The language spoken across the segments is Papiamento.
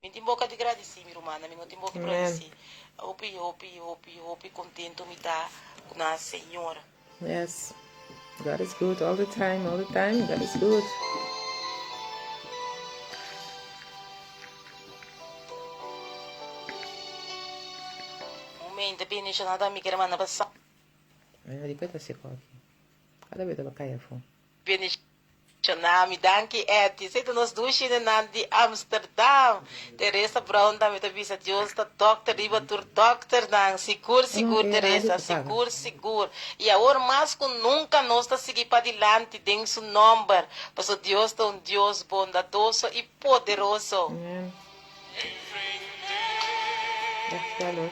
Mi tin boka di gradisí, mi rumannan, mi no tin boka di Amen. gradisí. Hopi, hopi, hopi, hopi kontentu mi ta ku na Señor. Yes. God is good all the time, all the time. God is good. Momento bendishonado mi kier manda pa sa. Ay, di kweta seko aki. Kada beta ba kaya fo. Bendishoná mi. Danki Etty. Esei ta nos dushi nenan di Amsterdam. Teresa Brown tambe ta bisa Dios ta dokter riba tur dokternan. Sigur No, sigur e radio Teresa, ta paga. sigur sigur. I awor mas ku nunka nos ta sigui padilanti den su nomber, paso Dios ta un Dios bondadoso i poderoso. Amen. Echt wel hoor.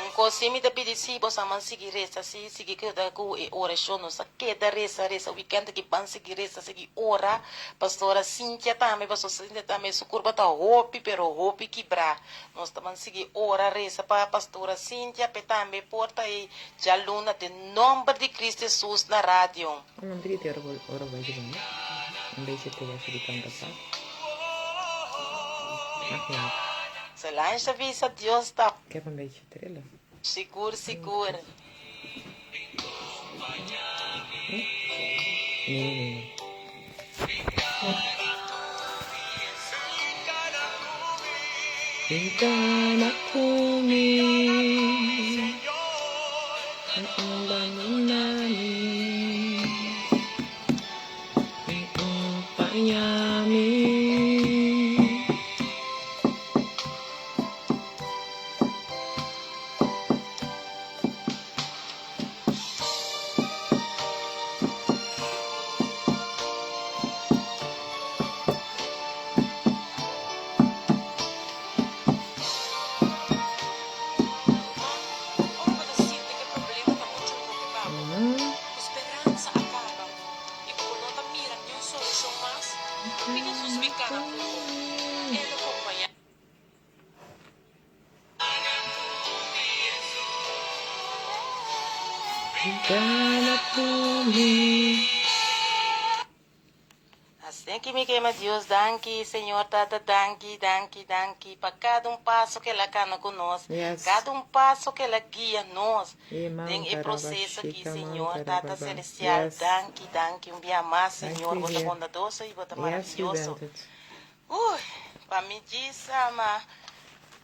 Un kos si mi ta pidi si bo sa man sigui resa si sigui keda ku e orashon nos a keda resa resa weekend aki ban sigui resa sigui ora pastora Cynthia tambe paso Cynthia tambe su kurpa ta hopi pero hopi kibra nos ta ban sigui ora resa pa pastora Cynthia pe tambe por ta e djaluna den nomber di Cristo Jesus na radio. Een drie keer ora bai di banda. Een beetje thee als je die kant op gaat. Maakt niet uit. Solange ta bisa Dios ta. Ik heb een beetje trillen. Sigur sigur. Nee, nee, nee. Bin ku mi. Bandona mi. Acompaña mi. Ruman, ora bo ta sinti ku e problema ta muchu hopi pa bo, ku speransa a kaba i ku bo no ta mira niun solushon mas, pidi Hesus bin kana ku bo. E lo kompañá Gana ku mi. Asina ki mi kema Dios danki, Señor Tata danki, danki, danki pa kada un paso ke el a kana ku nos, Yes. kada un paso ke el a guia nos den e Mantaraba proseso ki, shika Señor mantaraba Tata ba. Celestial, Yes. danki, danki un bia mas, Dank Señor, u bo ta Heer. bondadoso i bo ta Yes, u maraviyoso. bent het. Uy, pa mi djis ama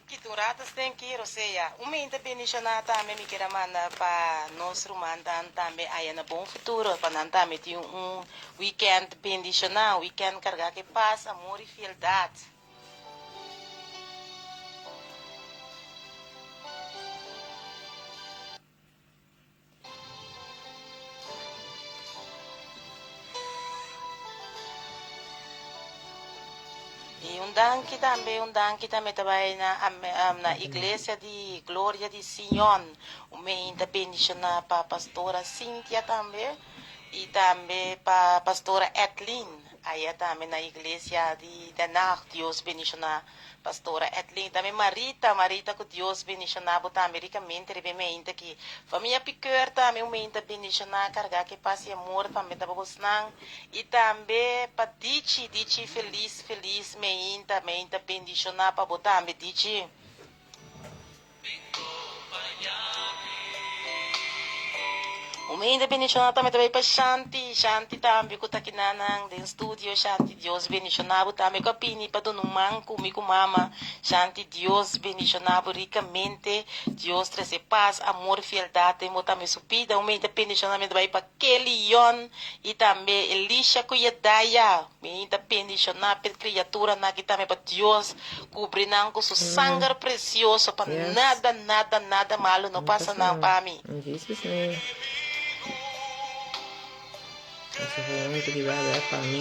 kita un rato sten ki Rosea. Un mente bendiciona tambe mi kier a manda pa nos rumannan tambe aya na Bon Futuro pa nan tambe tin un weekend bendiciona, un weekend carga cu paz, amor y fieldad. I un danki tambe, un danki tambe ta bai na na Iglesia di Gloria di Sion. Un meinta bendishoná pa Pastora Cynthia tambe i tambe pa Pastora Edlin. Aya tambe na Iglesia di Den Haag. Dios bendishoná Pastora Edlin, tambe Marita, Marita cu Dios bendiciona bo tambe ricamente riba e meinte aki. Famia Piqueur tambe un meinte bendiciona carga cu e paz y amor tambe ta pa bosnan. Y tambe pa Dichi, Dichi feliz feliz meinta, meinta bendiciona pa bo tambe Dichi. Un hende bendiciona tambe ta bay pa Shanti, Shanti tambe cu ta kinanan den studio, Shanti Dios bendiciona bo tambe cu a bini pa duna un man cu mi cu mama, Shanti Dios bendiciona bo ricamente, Dios trece paz, amor, fieldad den bo tambe su bida, un hende bendiciona tambe ta bay pa Kelly Yon y tambe Elisha cu Yedaya, Mi ta bendishoná p'e kriaturanan aki tambe pa Dios kubri nan ku su sanger presioso pa Yes. nada, nada, nada malu no No pasa pasa nan nan. pa mi. In Jesus name. Eso fue un di baba pa mi.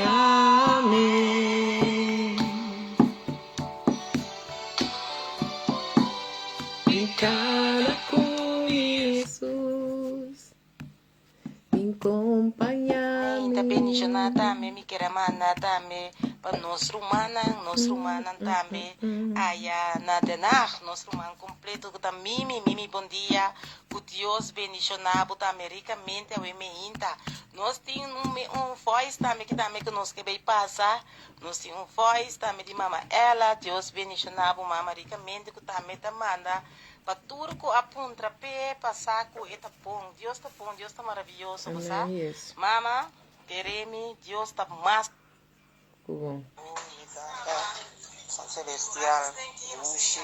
Acompañame. Bin cana cu Jesus. Bin Mi ta acompañame. bendishoná tambe, mi kier a manda tambe. Pa nos rumannan, nos rumannan tambe aya na Den Haag, nos ruman completo cu ta Mimi, Mimi bon dia, cu Dios bendiciona bo tambe ricamente awe meinta. Nos tin un un voice tambe ki tambe cu nos ke bay pasa, nos tin un voice tambe di mama Ella, Dios bendiciona bo mama ricamente cu tambe ta manda pa tur cu a puntra p'e pa sa cu e ta bon, Dios ta bon, Dios ta maraviyoso, bo sa Amen, yes. mama, kere mi, Dios ta mas. Ku bon. Mi Tata Celestial dushi,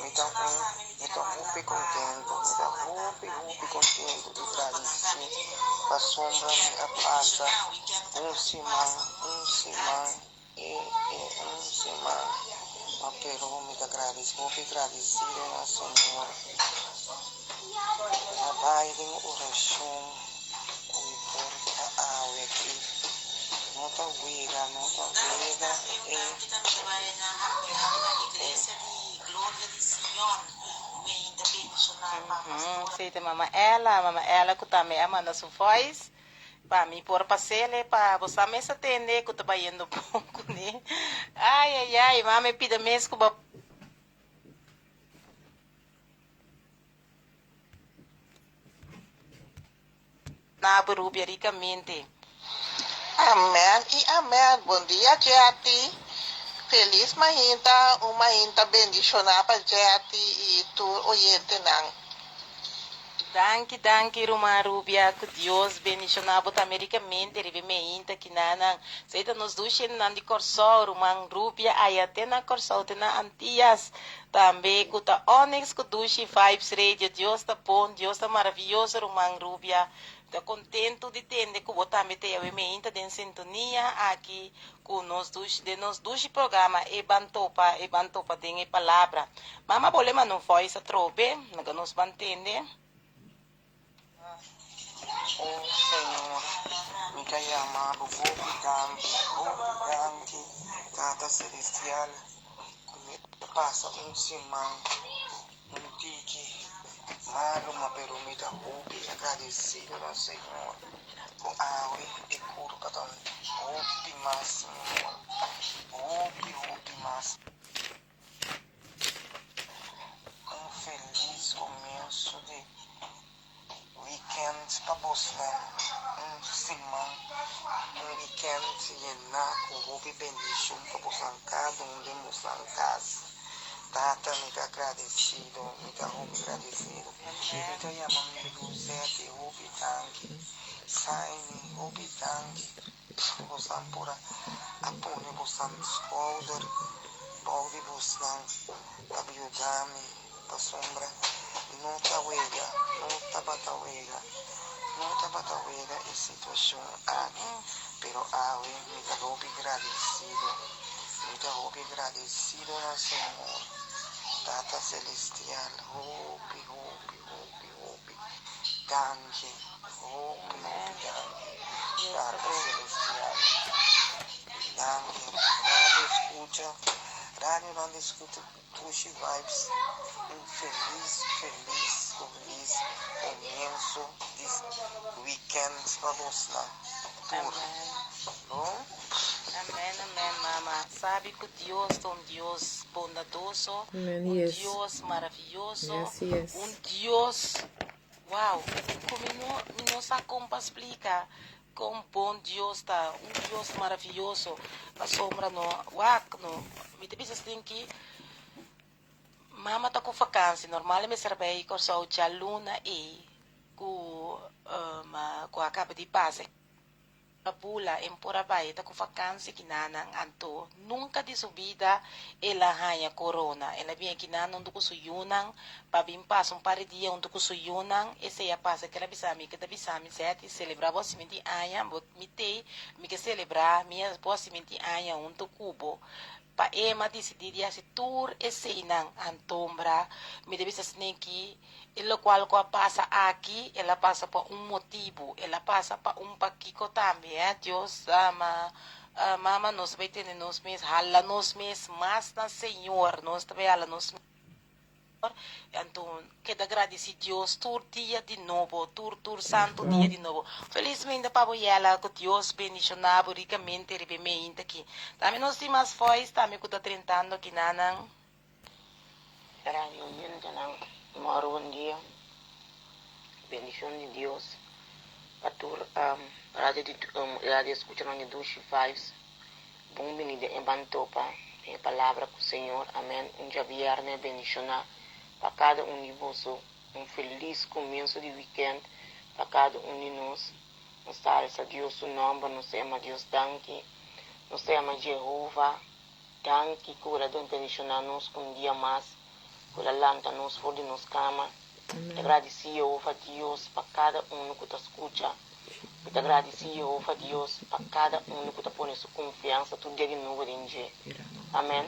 mi ta un mi ta hopi contento, mi ta hopi hopi contento y gradeci pasobra mi a pasa un siman, un siman e e un siman, ma pero mi ta gradeci hopi gradecido na Señor. Mi a bay den oracion cu mi por ta awe aki. No ta wega, no ta wega e. Sí, ta mama Ella, mama Ella cu tambe a manda su voice pa mi por pasele pa bo sa mes a tende cu ta bayendo bon cune. Ay, ay, ay, mami pida mes cu bo. Na bo rubia ricamente. Amen y amen bon dia Jetty feliz mainta un mainta bendiciona pa Jetty y tur oyentenan. Danki danki ruman Rubia cu Dios bendiciona bo tambe ricamente riba e meinta kinanan esey ta nos dushi hendenan di Corsou ruman Rubia aya te na Corsou te na Antillas Tambe cu ta Onyx cu Dushi Vibes Radio Dios ta bon Dios ta maraviyoso ruman Rubia ta contento di tende cu bo tambe ta yawe meinta den sintonia aki cu nos dushi den nos dushi programa e ban topa e ban topa den e palabra mama bo le manda un voice atrobe laga nos ban tende. O Señor, mi ta yama bo hopi danki, hopi danki, Tata Celestial, cu mi a pasa un siman un tiki malo, ma pero mi ta hopi agradecido na Señor cu awe e curpa ta hopi mas mihor, hopi, hopi mas. Un felis comienso di weekend pa bosnan. Un siman, un weekend yena cu hopi bendicion pa bosnan cada un den bosnan cas. Tata mi ta agradecido, mi ta hopi agradecido. Mi ta yama mi Luzette hopi danki, Saini hopi danki. Bosnan por a pone bosnan skouder bou di bosnan pa yuda mi, pasobra no ta wega, no tabata wega, no tabata wega e situashon aki, pero awe mi ta hopi gradesido, mi ta hopi gradesido na Señor, Tata Celestial, hopi, hopi, hopi, hopi danki, hopi, hopi danki. Tata Celestial, danki. Radio scucha, radio nan di scucha Dushi Vibes, un feliz, feliz, feliz comienzo di weekend pa bosnan tur. Bon? Amen amen mama sabi cu Dios ta un Dios bondadoso, Amen, un yes. Dios maraviyoso, Yes, yes. un Dios Wow, ku mi no mi no sa kon pa splika kon bon Dios ta, un Dios maravioso, pasobra no wak no mi ta bisa stinki mama ta ku vakansi normal e mester bai Kòrsou djaluna ei ku ku a kaba di pasa. A bula en por a bai ta ku vakansi kinanan anto nunka di su bida el a haña korona. El a bin akinan huntu ku su yunan pa bin pasa un par di dia huntu ku su yunan. Esei a pasa ku el a bisa mi ke ta bisa mi Zeti selebrá bo siminti aña bo mi tei mi ke selebrá mi bo siminti aña huntu ku bo. Pa Emma disidí di hasi tur eseinan antombra mi ta bisa Sneaky E lokual ku a pasa aki, el a pasa pa un motibu, el a pasa pa un pakiko tambe, eh. Dios ama mama, nos ta bai tene nos mes, hala nos mes mas na Señor, nos ta bai hala nos. Anto keda gradisi Dios tur dia di nobo, tur tur santu dia di nobo. Felis meinta pa bo Yela, ku Dios bendishona bo rikamente riba e meinta aki. Tambe nos tin mas voice tambe ku ta drentando aki nanan. Radio oyentenan, mòru bon dia. Bendishon di Dios pa tur radio di radio escuchanan di Dushi Vibes. Bon bini den e ban topa den e palabra ku Señor amen un djabièrnè bendishoná pa kada un di boso un felis kumienso di wikènt pa kada un di nos nos ta alsa Dios su nòmber nos ta yama Dios danki nos ta yama Jehova danki ku el a bendishoná nos un dia mas ku el a lanta nos for di nos kama ta gradisí Jehova Dios pa kada unu ku ta skucha. Mi ta gradisí Yehova Dios pa kada unu ku ta pone su konfiansa tur dia di nobo den dje. Amèn.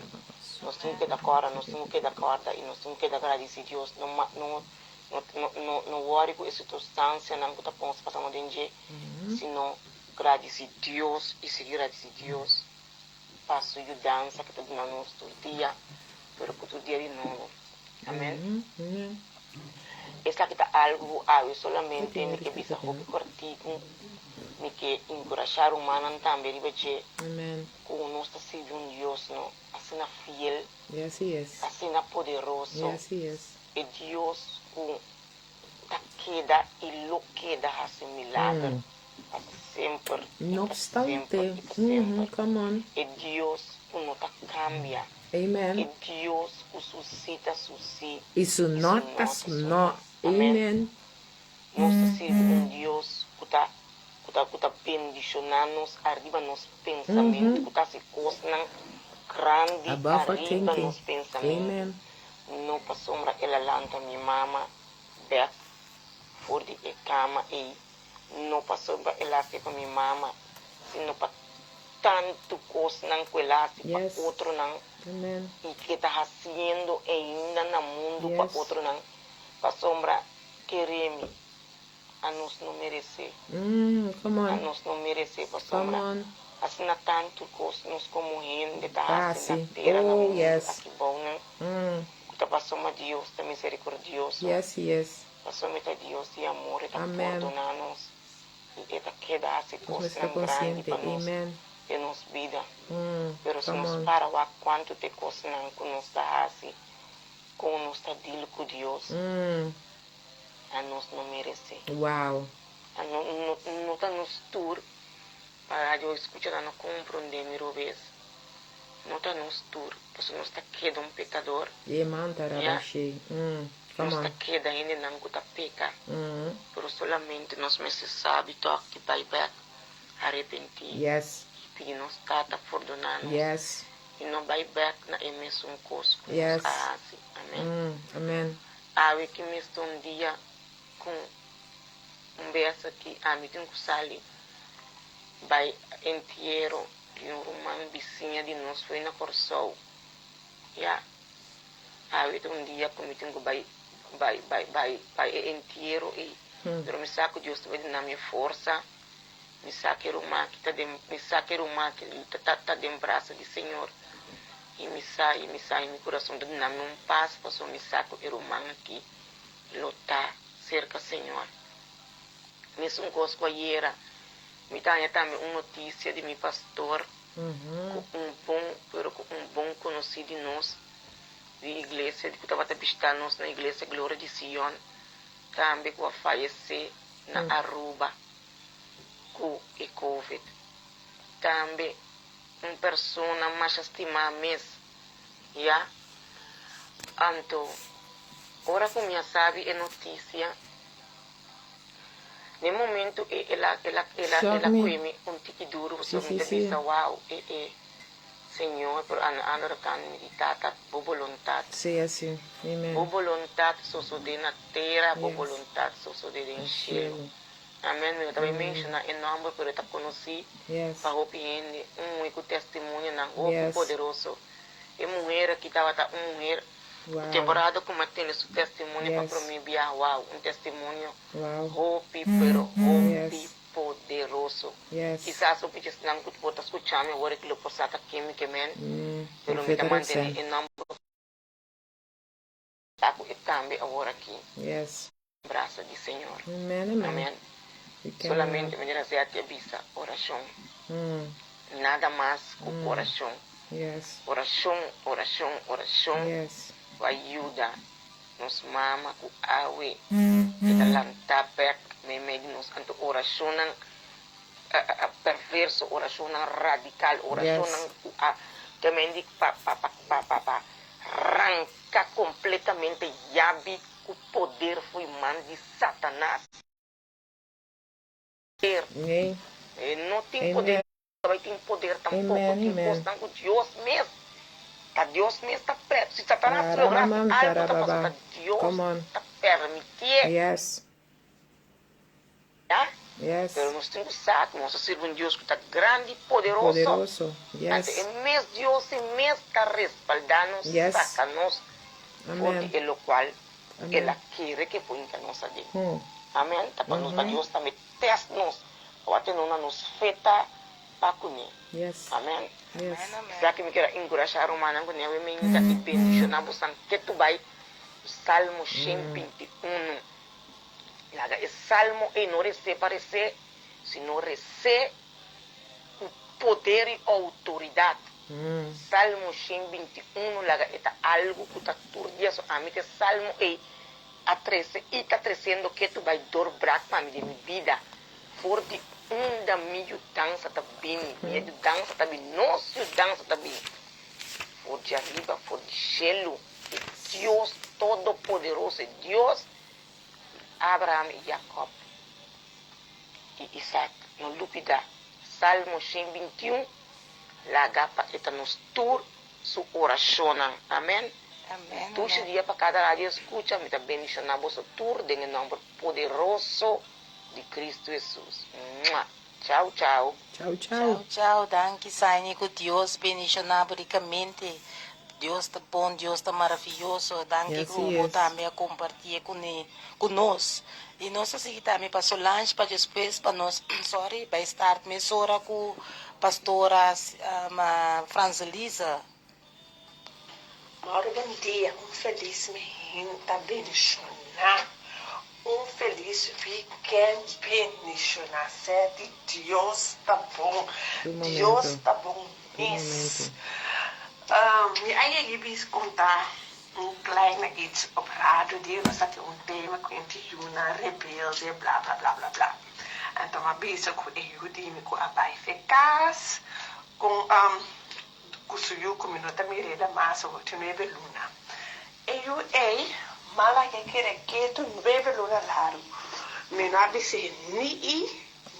Nos tin ku keda kòrda, nos tin ku keda kòrda i nos tin ku keda gradisí Dios. No no no no no wòri ku e sirkunstansianan ku ta pon nos pasando den dje, sino gradisí Dios i sigui gradisí Dios pa su yudansa ku ta duna nos tur dia, pero ku tur dia di nobo. Amèn. Esaki ta algu ku awe solamente mi ke bisa hopi kòrtiku. Mi ke enkurashá rumannan tambe riba dje ku nos ta sirbi un Dios no asina fiel, asina poderoso, e Dios ku ta keda i lo keda hasi milager pa semper i pa semper i pa semper, e Dios ku no ta kambia. Amen. E Dios ku su sí ta su sí I su i su no no ta ta su su no. no. Amen. Amen. Nos ta sirbi un Dios ku ta ku ta ku ta bendishoná nos ariba nos pensamentu, ku ta hasi kosnan grandi Above our ariba thinking. nos pensamentu. Amen. No pasobra el a lanta mi mama bèk for di e kama ei, no pasobra el a hasi pa mi mama, sino pa tantu kosnan ku el a hasi pa otronan i ke ta hasiendo ainda na mundu pa otronan, pasobra kere mi, anos no meresé, anos no meresé, pasobra asina tantu kos nos komo hende ta hasi na tera, na mundu aki bou nan, ku ta pasobra Dios ta miserikordioso, pasobra ta Dios di amor, e ta pordoná nos. I e ta keda hasi kosnan grandi pa nos den nos bida. Pero si nos para wak kuantu ta e kosnan ku nos ta hasi, kon nos ta deal ku Dios, anos no meresé. No ta nos tur, pa radio eskuchanan no komprondé mi robes, no ta nos tur, pasobra nos ta keda un pekador. Ya. Nos ta keda hendenan ku ta peka, pero solamente nos mester sabi tòg di bai bèk, arepentí i pidi nos Tata pordoná nos i no bai bèk na e mesun kos ku nos a hasi. Amèn. Awe ki mester un dia ku un bes aki ami tin ku sali bai entiero di un ruman bisiña di nos foi na Kòrsou. Ya. Awe ta un dia ku mi tin ku bai bai bai bai bai e entiero ei. Pero mi sa ku Dios ta bai duna mi e forsa. Mi sa ku e ruman aki ta den mi sa ku e ruman aki ta ta ta den brasa di Señor. I mi sa i mi sa i mi kurason ta duna mi un pas pasobra mi sa ku e ruman aki lo ta serka Señor. Mesun kos ku ayera mi ta haña tambe un notisia di mi pastor. Ku un bon, pero ku un bon konosí di nos di iglesia ku tabata bishitá nos na Iglesia Gloria di Sion, tambe ku a fayesé na Aruba ku e covid. Tambe un persona masha stimá mes, ya. Anto, ora ku mi a sabi e notisia, Den momento e el a el a el a el a koe mi un tiki duru pasobra mi ta bisa wow e e Señor pero a andere kant mi di Tata bo boluntat bo boluntat sosode na tera bo boluntat sosode den shelu amen mi no ta bai menshona e nomber pero e ta konosi pa hopi hende un muhe ku testimonionan hopi poderoso e muher aki tabata un muher Ku temporada ku mi a tene su testimonio pa promé biaha, wow, un testimonio hopi pero hopi poderoso. Kisas hopi djesnan ku por ta skucha mi awor e lo por sa ta ken mi ke men, pero mi ta mantené e nòmber. Ta ku e tambe awor aki. Yes. Brasa di Señor. Amen, amen. Amen. We can, Solamente manera Zetty a bisa, orashon. Nada mas ku orashon. Yes. Orashon, orashon, orashon Yes. ku a yuda nos mama ku awe e ta lantá bèk meimei di nos. Anto orashonnan perverso, orashonnan radikal, orashonnan Yes. ku a kemen di pa pa pa pa pa pa ranka kompletamente yabi ku poder fo'i man di Satanas. Nee. E no tin poder, Amen. no bai tin poder tampoko. Amen, Tin amen. kosnan ku Dios mes, ta Dios mes ta per, si Satanas logra hasi Ramamam algu ta pasobra tarababa. ta Dios Come on. ta permitié. Yes. Ya? Yes. Pero nos tin ku sa ku nos ta sirbi un Dios ku ta grandi i poderoso. Poderoso. Anto Yes. e mes Dios e mes ta respaldá nos, Yes. saka nos for di Amen. e lokual el Amen. a kere ku e por hinka nos aden. Amen. Ta pa nos, pa Mhm. Dios tambe test nos, pa wak tene una nos fe ta pa kuné. Yes. Amen. Yes. Amen, amen. Esaki mi kier a enkurashá rumannan ku newe minta i bendishoná bosan ketu bai ku Salmo 121. Laga e salmo ei no resé pa resé, sino resé ku poder i outoridat. Salmo 121 laga e ta algu ku ta tur dia. So ami ku e salmo ei a trese i ta tresendo ketu bai doorbrak pa mi den mi bida. For di unda mi yudansa ta bini? Mi yudansa ta bini, nos yudansa ta bini for di ariba, for di shelu, e Dios Todopoderoso, e Dios di Abraham i Jacob i Isaac. No lubida, Salmo 121, laga pa e ta nos tur su orashonnan. Amen. Amen, Dushi amen. dia pa kada radio skucha, mi ta bendishoná boso tur den e nòmber poderoso di Kristu Hesus. Mua! Chau, chau. Chau, Chau, chau. chau. Danki, Saini, ku Dios bendishoná bo rikamente. Dios ta bon, Dios ta maravioso. Danki Yes, ku he bo is. tambe a kompartié kuné, ku nos. I nos a sigui tambe pa Solange pa despues pa nos, sorry, bai start mesora ku pastora Franzelisa. Mauro bon dia, un felis meinta bendishoná, un felis weekend bendishoná, sèti Dios ta bon, Un Dios momento. ta bon Un mes. momento. Mi a yega bis konta un kleine iets op radio di nos a tin un tema ku inti yunan rebelde bla bla bla bla bla. Anto mi a bisa ku e yu di mi ku a bai fe kas kon Ku su yu ku mi no ta mir'é mas awor tin nuebe luna. E yu ei mala ke kere ketu nuebe luna largu. Mi no a bis'é ni i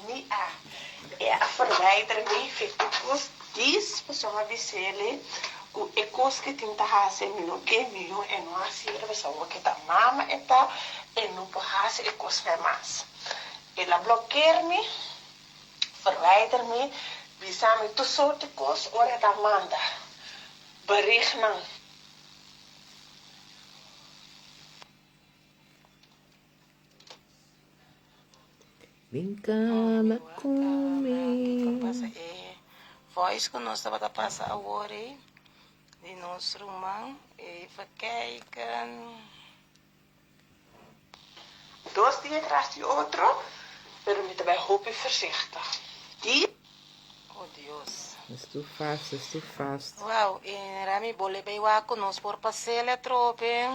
ni a. E a verwijder mi fe tur kos dis pasobra mi a bis'é ku e kos ke tin ta hasi mi no ke mihó e no hasi pasobra ke ta mama e ta e no por hasi e kosnan mas. El a blokeer mi. Verwijder mi, bisa mi tur soort di kos ora e ta manda berichtnan. Bin cana cu Kiko mi. pasa e voice ku nos tabata pasa awor ei di nos ruman. Even kijken. Dos dia tras di otro, pero mi ta bai hopi voorzichtig. Di. Oh Dios. It's too fast, it's too fast. Wow, en Rami bo le bay wak cu nos por pasel atrobe.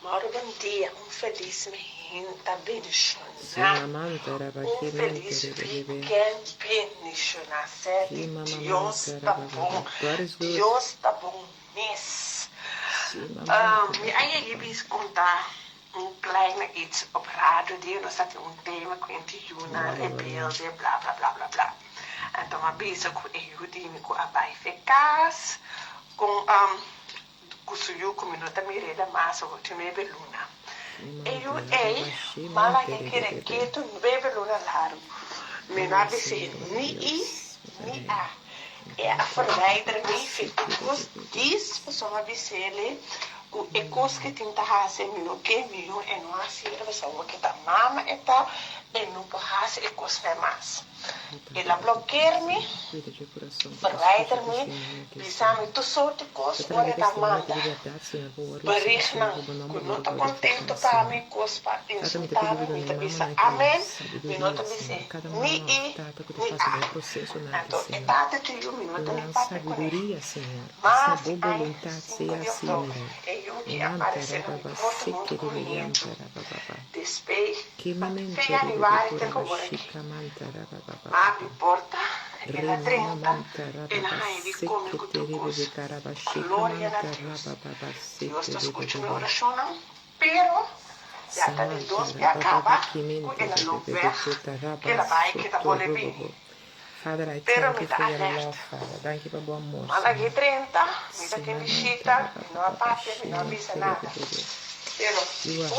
Mauro bon dia, un felis meinta Si bendishoná, mamanta un rabaki felis mente rebebe. weekend bendishoná, Ki sèti mama Dios manta ta rababa. bon, God is good. Dios ta bon mes. Si mamanta Mi a yega rababa. bis konta Un kleine iets op radio di nos a tin un tema ku inti yunan rebelde bla bla bla bla bla. Anto m'a bisa ku e yu di mi ku a bai fe kas kon ku su yu ku mi no ta mir'é mas awor tin nuebe luna. E yu ei m'a laga kere ketu nuebe luna largu. Mi no a bis'é ni i ni a. E a verwijder mi fi kos dis pasobra m'a bis'é Ku e kos ke tin ta hasi mi no ke mihó e no hasi e pasobra ke ta mama e ta. E no por hasi e kosnan mas. El a blokeer mi, verwijder mi, bisa mi tur soort di kos ora e ta manda berichtnan ku no ta kontento pa mi, kos pa insulta mi, mi ta bisa amen, mi no ta bis'é ni i ni a. Anto e tata di yu mi no ta ni papia kuné. Mas di aña sinku di oktober e yu ki a paresé na mi porta huntu ku mi nietu. Despey pa fe januari te ku ora ki Mapi porta el a drenta el a haña di come ku tur kos. Gloria na Dios. Dios ta skucha mi orashonnan, pero ya ta di dos bia kaba ku el a loop weg ku el a bai keda bole bini. Pero mi ta alert. Malaki 30, mi ta tin bishita, mi no a papia, mi no a bisa nada. Pero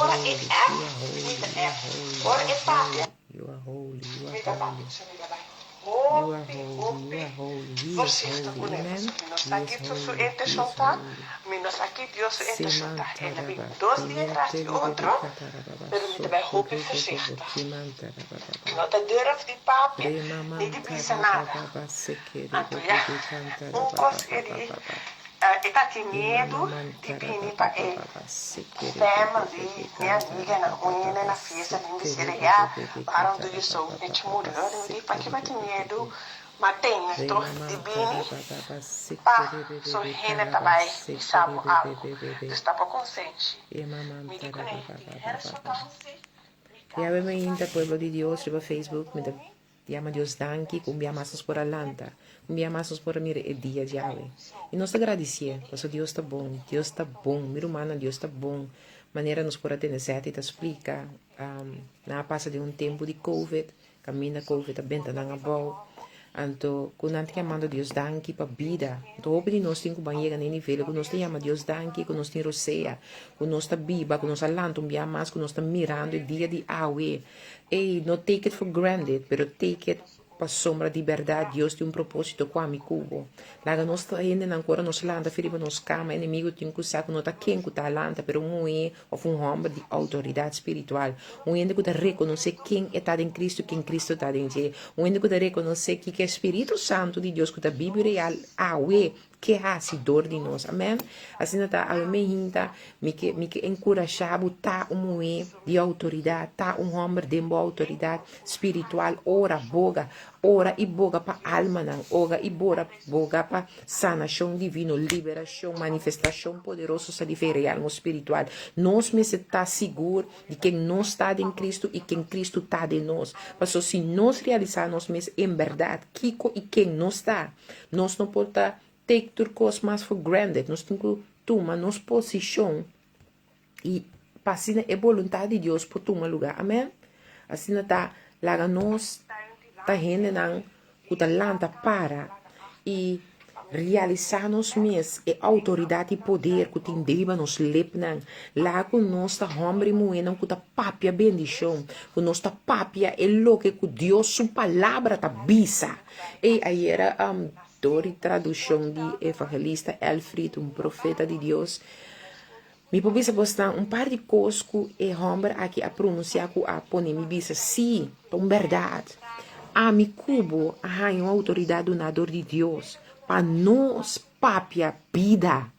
ora e app, mi ta app. Ora e papia, mi ta papia. So mi ta bai hopi, hopi voorzichtig ku ne. Pasobra mi no sa kiko su intenshon ta, mi no sa ki Dios su intenshon ta. El a bin dos dia tras di otro, pero mi ta bai hopi voorzichtig. No ta durf di papia ni di bisa nada. Anto ya, un kos e di, e ta tin miedu di bini pa e family, mi amiganan, un hende na fiesta bin bis'e ya, waarom doe je zo met je moeder? Mi di, paki bo tin miedu? Ma tene toch di bini pa so hende ta bai bisa bo algo. Dus ta bo konsenshi. Mi di kuné, tin herfsvakantie. Yahweh mainta pueblo di Dios riba Facebook mi ta yama Dios danki ku un bia mas nos por a lanta un bia mas nos por a mira e dia djawe i nos ta gradisié pasobra Dios ta bon Dios ta bon mi rumannan Dios ta bon manera nos por a tende Zetty ta splika nan a pasa den un tempu di covid Kaminda Covid a benta nan abou. Anto ku nan ta yamando Dios danki pa bida. Anto hopi di nos tin ku ban yega na e nivel ku nos ta yama Dios danki ku nos tin rosea, ku nos ta biba, ku nos a lanta un bia mas, ku nos ta mirando e dia di awe. Ey, no take it for granted, pero take it pasobra di bèrdat Dios tin un propósito ku ami ku bo. Laga nos ta hendenan ku ora nos lanta fi riba nos kama, enemigu tin ku sa ku no ta ken ku ta lanta, pero un muhé òf un hòmber di outoridat spiritual, un hende ku ta rekonosé ken e ta den Kristu, ken Kristu ta den dje, un hende ku ta rekonosé kiko e Spiritu Santu di Dios ku ta bibu real awe ke hasi dor di nos. Amèn. Asina ta, awe mi hinta, mi ke, mi ke enkurashá bo ta un muhé di outoridat, ta un hòmber den bo outoridat spiritual, ora, boga, ora i boga pa almanan, oga i bora, boga pa Sanashon divino, liberashon, manifestashon poderoso sa di fe real nos spiritual. Nos mester ta sigur di ken nos ta den Cristo i ken Cristo ta den nos. Paso si nos realisa nos mes en berdad kiko i ken nos ta, nos no por ta take tur kos mas for granted. Nos tin ku tuma nos posishon i pa asina e boluntad di Dios por tuma lugar. Amen. Asina ta laga nos ta hendenan ku ta lanta para i realisá nos mes e outoridat i poder ku tin riba nos lepnan. Laga ku nos ta hòmber i muhénan ku ta papia bendishon, ku nos ta papia e loke ku Dios su palabra ta bisa. Ey, ayera dor di tradushon di evangelista Elfried, un profeta di Dios, Mi por bisa bosnan un par di kos ku e hòmber aki a pronunsiá ku a pone mi bisa, Sí, ta un bèrdat. Ami ku bo a haña un outoridat duná dor di Dios pa nos papia bida,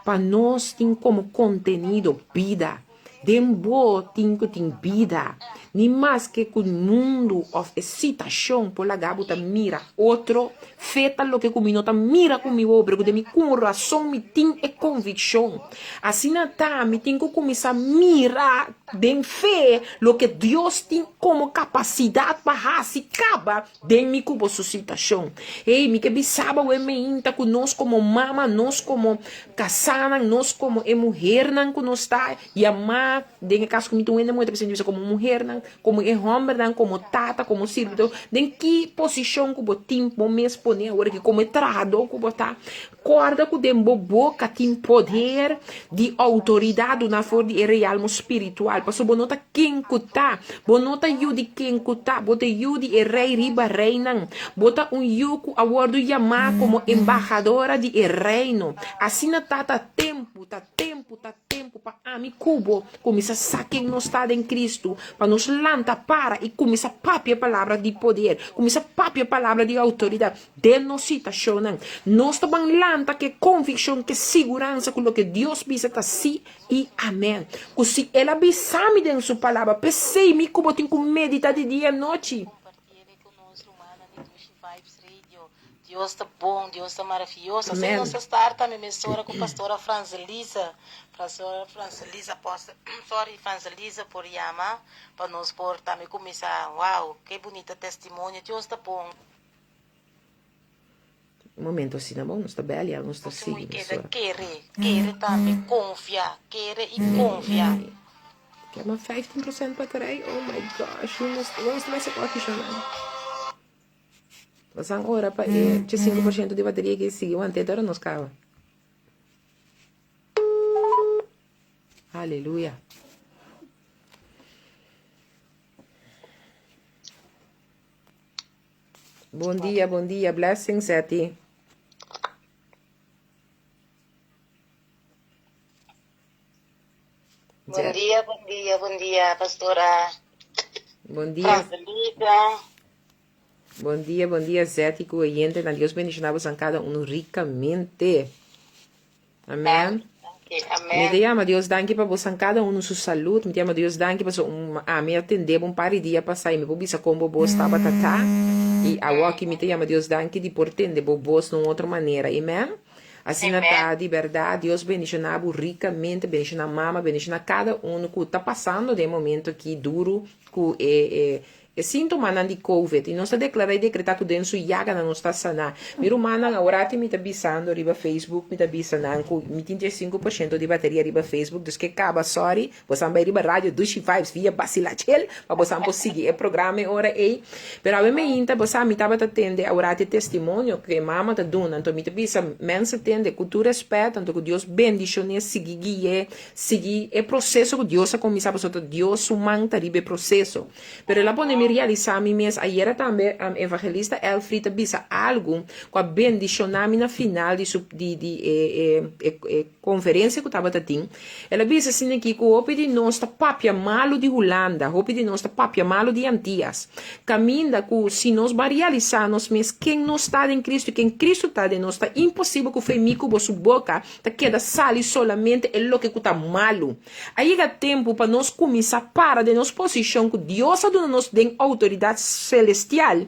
pa nos tin komo kontenido bida. Den bo tin ku tin bida. Ni maske ku mundu òf e situashon por laga bo ta mira otro, fe ta loke ku mi no ta mira ku mi wowo, pero ku den mi kurason mi tin e konvikshon. Asina ta, mi tin ku kuminsá mira den fe loke Dios tin komo kapasidat pa hasi kaba Den mi ku bo su situashon. Hey, mi ke bisa bo e meinta ku nos komo mama, nos komo kasánan, nos komo e muhernan ku nos ta yamá, den e kaso ku mi ta un hende muher ta bisa komo muhernan, komo e hòmbernan, komo tata, komo sirbidó, den ki posishon ku bo tin bo mes pone awor aki komo e trahadó ku bo ta, Kòrda ku den bo boka tin poder di outoridat duná for di e realmo spiritual, pasobra bo no ta ken ku ta, bo no ta yu di ken ku ta, bo ta yu di e Rei riba reinan. Bo ta un yu ku a wòrdu yamá komo embahadora di e Reino. Asina ta, ta tempu, ta tempu, ta tempu pa. ami ku bo kuminsá sa ken nos ta den Kristu, pa nos lanta para i kuminsá papia palabra di poder, kuminsá papia palabra di outoridat den nos situashonnan. Nos ta ban lanta ku e konvikshon, ku e siguransa ku loke Dios bisa ta sí i amèn. Ku si El a bisa mi den Su palabra, p'esei mi ku bo tin ku meditá di dia i anochi. Dios ta bon, Dios ta maravioso. Asina Amen. nos ta start tambe mesora ku Pastora Franselisa. Pastora Franselisa, Apostel, sorry, Franselisa por yama pa nos por tambe kuminsá. Wow, ke bunita testimonio. Dios ta bon. Un momento asina bon, nos ta bel ya, nos ta Nos tin sigui muy keda mesora. kere, kere tambe, konfia, kere i konfia. Kema 15% baterij, oh my gosh, hoe nos, nos ta bai saka aki shona. Pasan ora pa e 5% di bateria ki sigui want'é te ora nos kaba. Aleluya. Bon dia, bon dia. Blessings, Etty. Bon dia, bon dia, bon dia, pastora. Bon dia. Francelita. Bon dia, bon dia, Zeti ku oyente. Na Dios bendiciona bosan cada uno ricamente. Amen. Amen. Mi te llama Dios danki pa bosan cada uno su salud. Mi te llama Dios danki pa so un ami atende un par di dia pasá y mi por bisa con bo bos tabata ta. Y awoki mi te llama Dios danki di por tende bo bos na un otro manera. Amen. Asina ta di berdad, Dios bendiciona bo ricamente, bendiciona mama, bendiciona cada uno cu ta pasando den e momento aki duro cu e e e sintomanan di covid y nos ta declara y decreta cu den su yaganan nos ta sana. Mi rumannan aworati mi ta bisando riba Facebook mi ta bisa nan cu mi tin 35% di bateria riba Facebook dus ke caba sorry Bosan bai riba Radio Dushi Vibes via Basilachel pa bosan por sigui e programa e ora ei. Pero awe meinta bo sa mi tabata tende aworati e testimonio ku e mama ta duna anto mi ta bisa mensen tende ku tur respet anto ku Dios bendishon'é sigui gui'é sigui e proseso ku Dios a kuminsá pasobra ta Dios su man ta riba e proseso. Pero el a pone mi realisá mi mes ayera tambe evangelista Elfried a bisa algu ku a bendishoná mi na final di su di di e e e konferensia ku tabata tin. El a bisa asina aki ku hopi di nos ta papia malu di Hulanda, hopi di nos ta papia malu di Antias. Kaminda ku si nos ban realisá nos mes ken nos ta den Kristu i ken Kristu ta den nos, ta imposibel ku fe mi ku bo su boka ta keda sali solamente e loke ku ta malu. A yega tempu pa nos kuminsá para den nos posishon ku Dios a duna nos den outoridat selestial.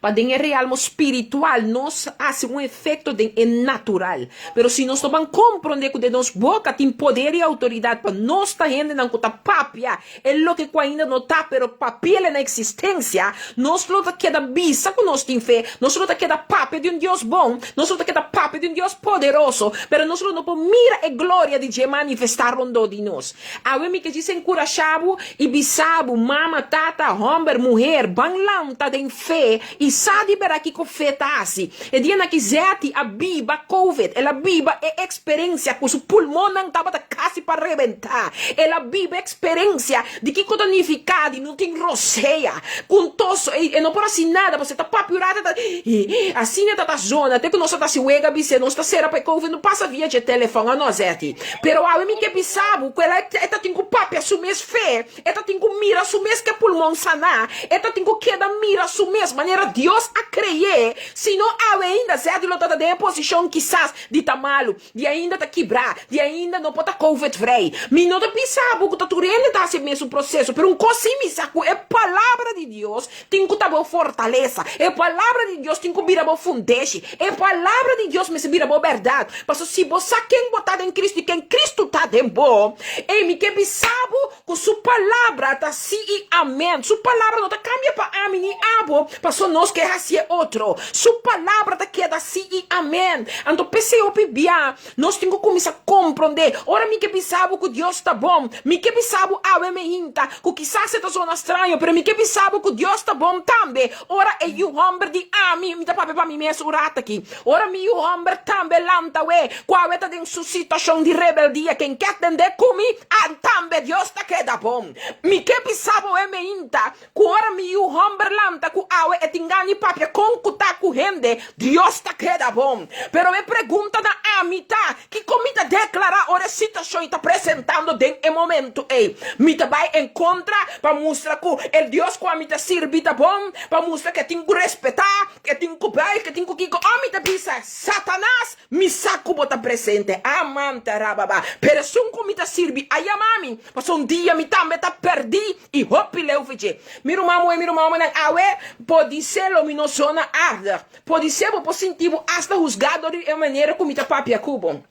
Pa den e realmo spiritual nos hasi un efecto den e natural. Pero si nos no ban comprende cu den nos boca tin poder y autoridad pa nos ta hendenan cu ta papia e loke cu ainda no ta pero papiel na existencia, nos lo ta keda bisa cu nos tin fe, nos lo ta keda papia di un Dios bon, nos lo ta keda papia di un Dios poderoso, pero nos lo no por mira e gloria di dje manifesta rondó di nos. Awe mi ke djis enkurashá bo i bisa bo, mama, tata, hòmber, muher, ban lanta den fe i sa di bèrdat kiko fe ta hasi. E dianan ki Zetty a biba covid, el a biba e eksperensia ku su pulmonnan tabata kasi pa rebentá. El a biba e eksperensia di kiko ta nifiká di no tin rosea. Ku un tos e no por hasi nada pasobra e ta papia un rato e ta asina e ta ta zona te ku nos a ta hasi wega bis'é nos ta sera pa e covid no pasa via dje telefòn a nos Zetty. Pero awe mi ke bisa bo ku el a e ta tin ku papia su mes fe, e ta tin ku mira su mes ku e pulmon saná, e ta tin ku keda mira su mes manera Dios a krey'é, si no awe ainda Zeddy lo ta den e posishon kisas di ta malu, di ainda ta kibrá, di ainda no por ta covid vrij. Mi no ta bisa bo ku ta tur hende ta hasi e mesun proseso, pero un kos sí mi sa ku e palabra di Dios tin ku ta bo fortalesa, e palabra di Dios tin ku bira bo fundeshi, e palabra di Dios mester bira bo bèrdat. Pasobra si bo sa ken bo ta den Kristu i ken Kristu ta den bo, ei mi ke bisa bo ku su palabra ta sí i amèn. Su palabra no ta kambia pa ami ni abo, pasobra nos ke hasié otro. Su palabra ta keda sí i amèn. Anto p'esei hopi bia nos tin ku kuminsá komprondé. Ora mi ke bisa bo ku Dios ta bon, mi ke bisa bo awe meinta ku kisas e ta zona straño, pero mi ke bisa bo ku Dios ta bon tambe. Ora e yu hòmber di ami, mi ta papia pa mi mes un rat aki, ora mi yu hòmber tambe lanta we, ku awe ta den su situashon di rebeldia, ken ke atendé ku mi, an tambe Dios ta keda bon. Mi ke bisa bo e meinta, ku ora mi yu hòmber lanta ku awe e tin. tin gana di papia kon ku ta ku hende, Dios ta keda bon. Pero e pregunta na ami ta, kiko mi ta deklará ora e situashon ei ta presentando den e momentu ei? Mi ta bai en kontra pa mustra ku e Dios ku ami ta sirbi ta bon, pa mustra ku e tin ku respetá, ku e tin ku bai, ku e tin ku kiko? Òf mi ta bisa, Satanas, Mi sa ku bo ta presente, amante rababa, pero esun ku mi ta sirbi a yama mi, pasobra un dia mi tambe ta pèrdí i hopi leu fi dje. Mi ruman muhé, mi ruman homennan, awe podisé lo mi no sona aardig, podisé bo por sinti bo asta husgá dor di e manera ku mi ta papia ku bo.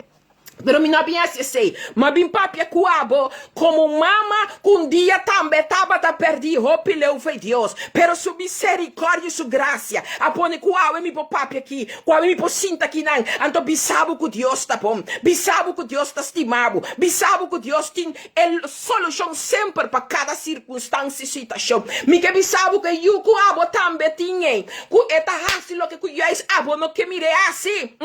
Pero mi no a bin hasi esei, mi a bin papia ku abo komo un mama ku un dia tambe tabata pèrdí hopi leu fi Dios, pero su miserikòrdia i su grasia a pone ku awe mi por papia aki. Ku ami mi por sinta akinan, anto bisa bo ku Dios ta bon, bisa bo ku Dios ta stima bo, bisa bo ku Dios tin e solushon semper pa kada sirkunstansia i situashon. Mi ke bisa bo ku e yu ku abo tambe tin ei, ku e ta hasi loke ku juis abo no ke mir'é hasi.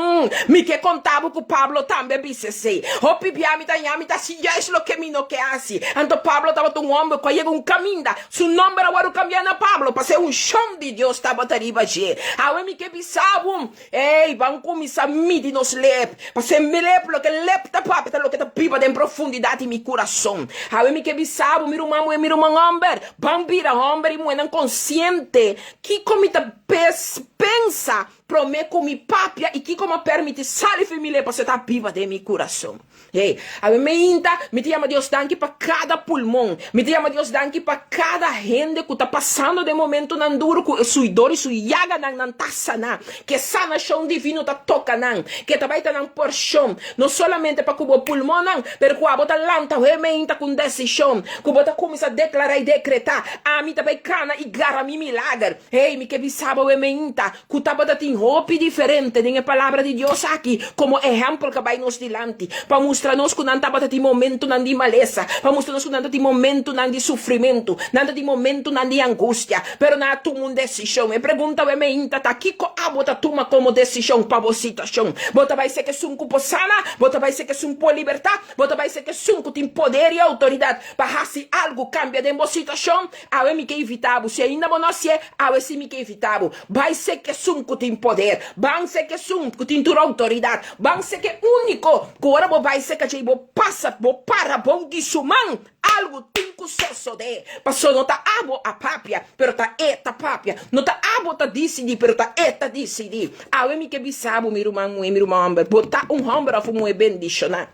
Mi ke konta bo ku Pablo tambe a bisa esei. Hopi bia mi ta ña mi ta hasi juis loke mi no ke hasi. Anto Pablo tabata un hòmber ku a yega un kaminda Su nomber a wòrdu kambiá na Pablo, pasé unshon di Dios tabata riba dje. Awe mi ke bisa bo, ey, ban kuminsá midi nos lep, pasé mi lep, loke lep ta papia ta loke ta biba den profundidat di mi kurason. Awe mi ke bisa bo, mi ruman muhé, mi ruman hòmber, ban bira hòmber i muhénan konsiente kiko mi ta pensa Promé ku mi papia i kiko m'a permití sali fi mi lep pasobra ta biba den mi kurason. Hey, awe meinta mi ta yama Dios danki pa kada pulmon. Mi ta yama Dios danki pa kada hende ku ta pasando den momentunan duru ku e su dor i su yaganan nan ta saná. Ku e sanashon divino ta toka nan. Ku e ta bai ta nan porshon. No solamente pa ku bo pulmonnan, pero ku abo ta lanta awe meinta ku un desishon. Ku bo ta kuminsá deklará i dekretá, Ami ta bai kana i gara mi milager. Hey, mi ke bisa bo awe meinta ku tabata tin hopi diferente den e Palabra di Dios aki komo ehèmpel ku a bai nos dilanti pa mustra nos ku nan tabata tin momentunan di malesa, pa mustra nos ku nan ta tin momentunan di sufrimentu, nan ta tin momentunan di angustia, pero nan a tuma un desishon. E pregunta awe meinta ta, Kiko abo ta tuma komo desishon pa bo situashon? Bo ta bai seka esun ku por sana? Bo ta bai seka esun por libertá? Bo ta bai seka esun ku tin poder i outoridat pa hasi algu kambia den bo situashon? Awe mi ke invitá bo, si ainda bo no hasié, awe sí mi ke invitá bo. Bai sek esun ku tin poder, ban sek esun ku tin tur outoridat, ban sek e úniko ku ora bo bai sek dje i bo pasa, bo para bou di su man, algu tin ku sosodé. Pasobra no ta abo a papia, pero ta e ta papia. No ta abo ta disidí, pero ta e ta disidí. Awe mi ke bisa bo, mi ruman muhé, mi ruman hòmber, bo ta un hòmber òf un muhé bendishoná.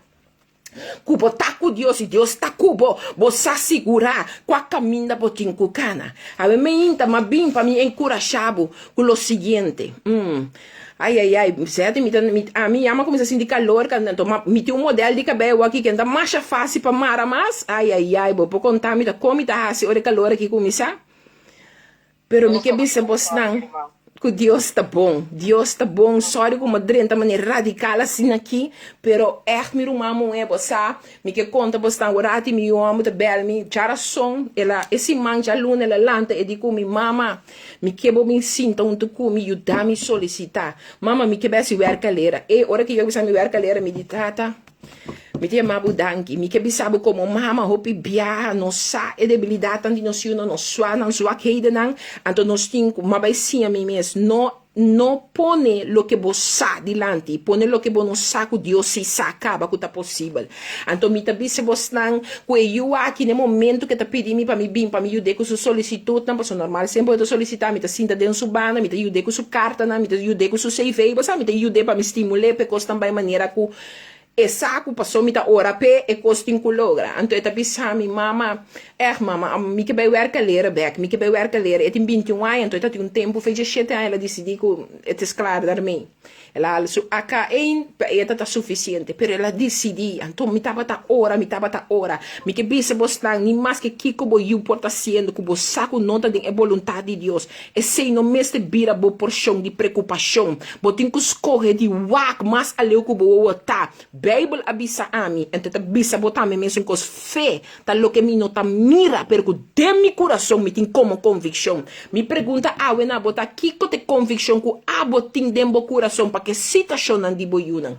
Ku bo ta ku Dios i Dios ta ku bo, bo sa sigurá kua kaminda bo tin ku kana. Awe meinta m'a bin pa mi enkurashá bo ku lo siguiente. Mm. Ai, ai, ai, sète mi ta, mi, ami ya m'a kuminsá sinti kalor kanta, anto m'a, mi tin un modèl di kabei aki ku ta masha fásil pa mara mas. Ai, ai, ai, bo por konta mi ta kon mi ta hasi ora e kalor aki kuminsá? Pero mi ke bisa bosnan ku Dios ta bon. Dios ta bon. Sorry ku mi a drenta manera radikal asina aki, pero ègt mi ruman muhé, bo sa, mi ke konta bosnan ora ati mi yu hòmber ta bèl mi djarason, el a, e siman djaluna el a lanta, e di ku mi, Mama, mi ke bo bin sinta huntu ku mi, yuda mi solisitá. Mama, mi ke bèsi wèrkalera. E ora ku yo a bisa mi wèrkalera, mi di, Tata, Mi ta yama bo danki. Mi ke bisa bo komo mama hopi biaha nos sa e debilidatnan di nos yunan, nos swa nan zwakhedennan, anto nos tin ku ma bai siña mi mes no no pone loke bo sa dilanti, pone loke bo no sa ku Dios si sa kaba ku ta posibel. Anto mi ta bisa bosnan ku e yu aki na e momento ku e ta pidi mi pa mi bin pa mi yud'é ku su solisitutnan, pasobra normal semper e ta solisitá mi ta sinta den su banda, mi ta yud'é ku su kartanan, mi ta yud'é ku su CV, bo sa mi ta yud'é pa mi stimul'é pa e kosnan bai manera ku E sa ku paso mi ta ora p'e, e kos tin ku logra. Anto e ta bisa mi, Mama, èg mama, mi ke bai wèrka lera bèk, mi ke bai wèrka lera. E tin bintiun aña, anto e ta tin un tempu, fecha shete aña el a disidí ku het is klaar daarmee. El a hala su AK ein, pa e ta ta sufisiente, pero el a disidí. Anto mi tabata ora, mi tabata ora. Mi ke bisa bosnan, ni maske kiko bo yu por ta hasiendo ku bo sa ku no ta den e boluntat di Dios, Esei no mester bira bo porshon di preokupashon. Bo tin ku skohe di wak mas aleu ku bo wowo ta. Beibel a bisa ami, en ta bisa bo tambe mesun kos, Fe ta loke mi no ta mira, pero ku den mi kurason mi tin komo konvikshon. Mi pregunta awe na bo ta, Kiko ta e konvikshon ku abo tin den bo kurason pa ku e situashonnan di bo yunan?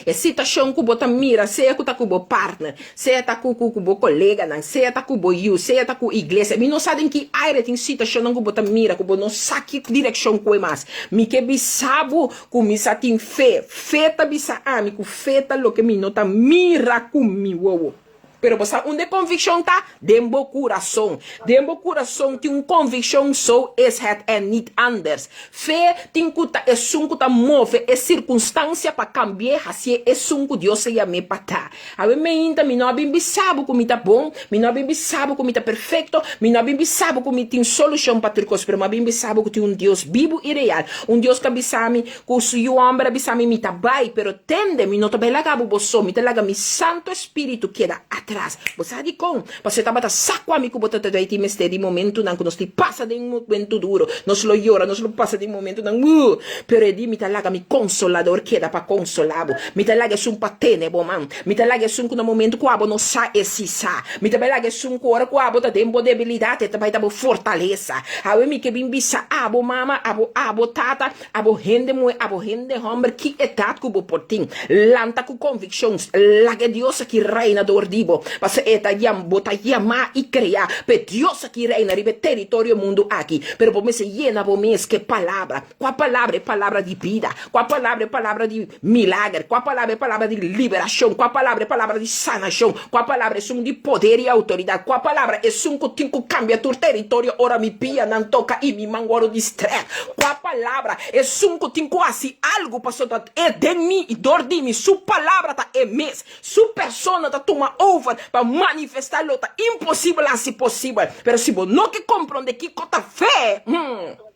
E situashon ku bo ta mira, sea ku ta ku bo partner, sea ta ku ku bo koleganan, sea ta ku bo yu, sea ta ku iglesia, mi no sa den ki aire tin situashonnan ku bo ta mira ku bo no sa ki direkshon kue mas. Mi ke bisa bo ku mi sa tin fe. Fe ta bisa ami ku fe ta loke mi no ta mira ku mi wowo. Pero bo sa unda e konvikshon ta? Den bo kurason. Den bo kurason tin un konvikshon, zo is het en niet anders. Fe tin ku ta esun ku ta move e sirkunstansia pa kambi'é hasié esun ku Dios a yam'é pa ta. Awe meinta mi no a bin bisa bo ku mi ta bon, mi no a bin bisa bo ku mi ta perfekto, mi no a bin bisa bo ku mi tin solushon pa tur kos, pero mi a bin bisa bo ku tin un Dios bibu i real, un Dios ku a bisa mi Ku su yu hòmber a bisa mi, Mi ta bai, pero tende, mi no ta bai laga bo bo so, mi ta laga mi Santu Espíritu keda atras. Bo sa dikon? Pasobra e tabata sa ku ami ku bo ta ta tin mester di momentunan ku nos tin pasa den momentu duru. Nos lo yora, nos lo pasa den momentunan uh, pero e di, Mi ta laga mi Konsolador keda pa konsolá bo. Mi ta laga esun pa tene bo man. Mi ta laga esun ku na momentu ku abo no sa, e si sa. Mi ta bai laga esun ku ora ku abo ta den bo debilidat, e ta bai ta bo fortalesa. Awe mi ke bin bisa abo mama, abo abo tata, Abo hende muhé, abo hende hòmber, ki edat ku bo por tin, lanta ku konvikshon, laga e Dios aki reina dor di bo, pasobra e ta yam, bo ta yamá i kreá pa e Dios aki reina riba e teritorio mundu aki. Pero bo mester yena bo mes ku e palabra. Kua palabra? E palabra di bida. Kua palabra? E palabra di milager. Kua palabra? E palabra di liberashon. Kua palabra? E palabra di sanashon. Kua palabra? Esun di poder i outoridat. Kua palabra? Esun ku tin ku kambia tur teritorio ora mi pianan toka i mi man wòrdu distrèk. Kua palabra? Esun ku tin ku hasi algu pasobra ta e den mi i dor di mi. Su palabra ta e mes. Su persona ta tuma over pa manifestá lo ta imposibel hasi posibel. Pero si bo no ke komprondé kiko ta fe, hmm.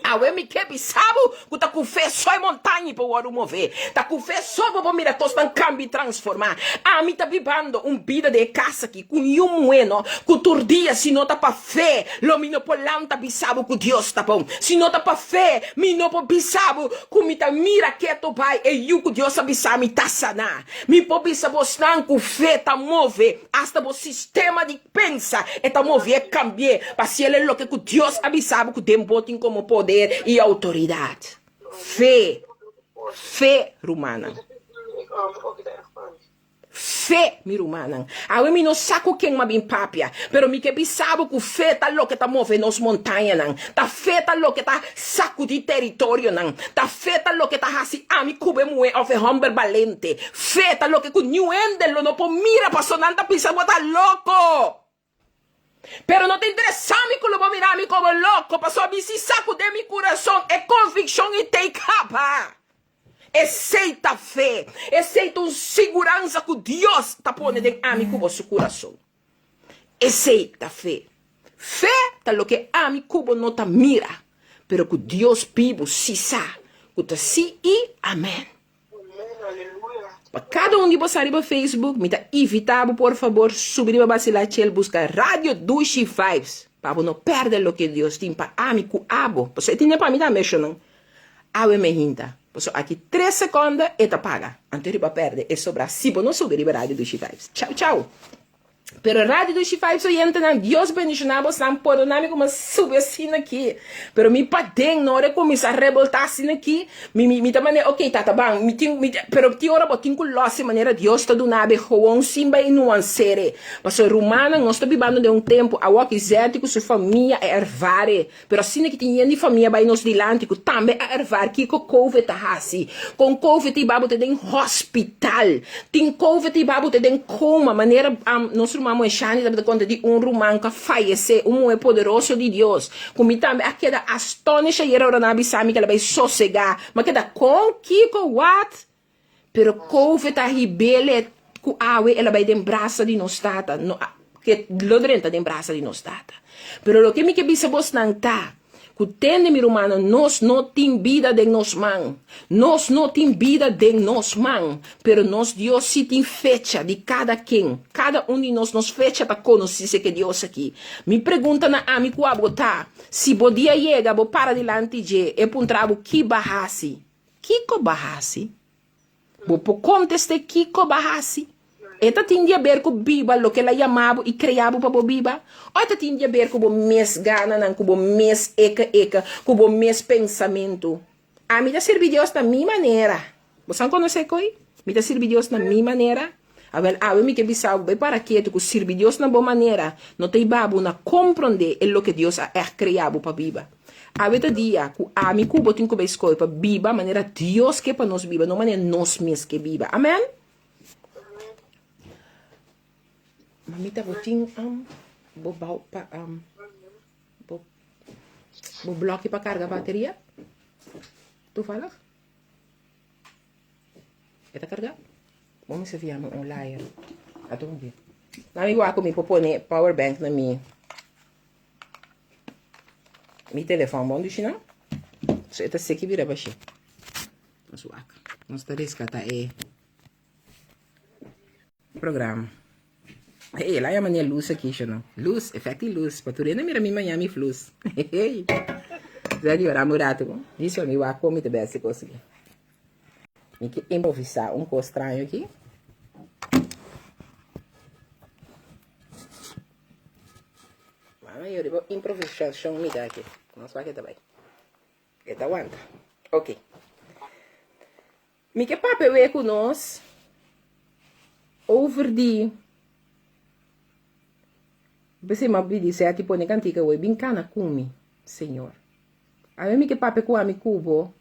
Awe mi ke bisa bo ku ta ku fe so e montaña por wòrdu mové. Ta ku fe so bo por mira kosnan kambia i transformá. Ami ta bibando un bida den e kas aki ku niun muhé no, ku tur dia si no ta pa fe lo mi no por lanta bisa bo ku Dios ta bon. Si no ta pa fe mi no por bisa bo ku mi ta mira ketu bai e yu ku Dios a bisa mi ta saná. Mi por bisa bosnan ku fe ta move asta bo sistema di. Pensa, e ta movié kambié pa hasiel e loke ku Dios a bisa bo ku den bo tin komo poder i outoridat. Fe, fe, rumannan. Fe, mi rumannan. Awe mi no sa ku ken mi a bin papia, pero mi ke bisa bo ku fe ta loke ta move nos montañanan. Ta fe ta loke ta sakudí teritorionan. Ta fe ta loke ta hasi ami ku bo e muhé òf e hòmber balente. Fe ta loke ku niun hende lo no por mira paso nan ta bisa bo ta loko. Pero no ta interesa mi ku lo bo mira mi komo loko paso mi si sa ku den mi kurason e konvikshon i tei kaba. Esei ta fe. Esei ta un siguransa ku Dios ta pone den ami ku bo su kurason. Esei ta fe. Fe ta loke ami ku bo no ta mira, pero ku Dios bibu si sa ku ta si i amen. Pa kada un di bo sa riba Facebook, mi ta invita bo por fabor subi riba Basila Chel buska Radio Dushi Vibes pa bo no perde loke Dios tin pa ami ku abo. Pasobra e tine pa mi tambe shonnan. Awe me hinta. Pasobra aki tres sekonda e ta paga. Anto riba perde e sobra si bo no subi riba Radio Dushi Vibes. Chau chau. Pero Radio Dushi Vibes oyentenan, Dios bendiciona bosnan, pordona mi como subi asina aki, pero mi paden no ora cuminsa revolta asina aki, mi mi mi ta mane ok tata ban, mi tin mi pero tin ora bo tin cu losi manera Dios ta duna bo gewoon sin bay nuancere, pasobra rumannan nos ta bibando den un tempo awo ki Zetty cu su famia a ervare. Pero asina ki tin yen di famia bai nos dilanti ku tambe a ervaar kiko covid ta hasi. Kon covid ta hiba bo te den hospital. Tin covid ta hiba bo te den coma. Manera nos ruman muhe Shani tabata konta di un ruman ku a fayese, un muhe poderoso di Dios. Ku mi tambe a keda astonished ayer ora nan a bisa mi ku el a bai sosega. Mi a keda kon? Kiko? What? Pero covid a hib'el ku awe el a bai den brasa di nos Tata. No a ke lo drenta den brasa di nos Tata. Pero loke mi ke bisa bosnan ta, ku tende mi rumannan, nos no tin bida den nos man. Nos no tin bida den nos man, pero nos Dios si tin fecha di kada ken. Kada un di nos, nos fecha ta konosí seke Dios aki. Mi pregunta na ami ku abo ta, si bo dia yega, bo para dilanti dje, e puntra bo ki ba hasi? Kiko bo a hasi? Bo por kontest'é kiko bo a hasi? E ta tin di aber ku biba loke el a yama bo i krea bo pa bo biba? O e ta tin di aber ku bo mes gananan, ku bo mes eke eke, ku bo mes pensamentu? Ami ta sirbi Dios na mi manera. Bo san konosé koi? Mi ta sirbi Dios na mi manera? Awel, awe mi ke bisa bo, bai para ketu ku sirbi Dios na bo manera no ta hiba bo na komprondé e loke Dios a ègt krea bo pa biba. Awe ta dia ku ami ku bo tin ku bai skohe pa biba manera Dios ke pa nos biba, no manera nos mes ke biba. Amen? Mamita, bo tin um, bo bou pa um, bo, bo blokje pa karga bateria? Toevallig? E ta kargá? Bo mester fia mi un liar. Ato un dia. Na mi wak ku mi por pone power bank na mi mi telefòn bon dushi no? So e ta seki bira bashi. Nos wak. Nos ta reskatá e programa. Hey, la yama ni luz aki, no. Luz, efecti luz. Pa tur hende mira mi Miami flus. Hey. Zé di ora murato. Dice mi wak mi te beste kos aki. Mi ke improvisá un kos straño aki. Mama, yo riba improvisashon mi ta aki. Nos wak e ta bai. E ta wanta. Ok. Mi ke papia we ku nos over di P'esei mi a pidi Seti pone kantika wei bin kana ku mi, Señor. Awe mi ke papia ku ami ku bo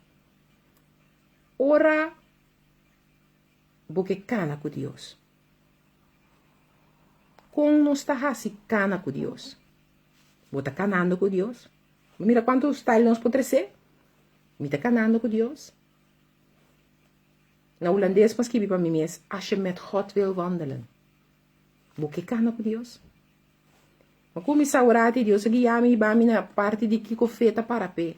ora bo ke kana ku Dios. Kon nos ta hasi kana ku Dios? Bo ta kanando ku Dios? Bo mira kuantu style nos por trese? Mi ta kanando ku Dios? Na hulandes pa skibi pa mi mes, Als je met God wil wandelen. Bo ke kana ku Dios? Ma kuminsá ora ti Dios a guia mi hiba mi na parti di kiko fe ta para p'e.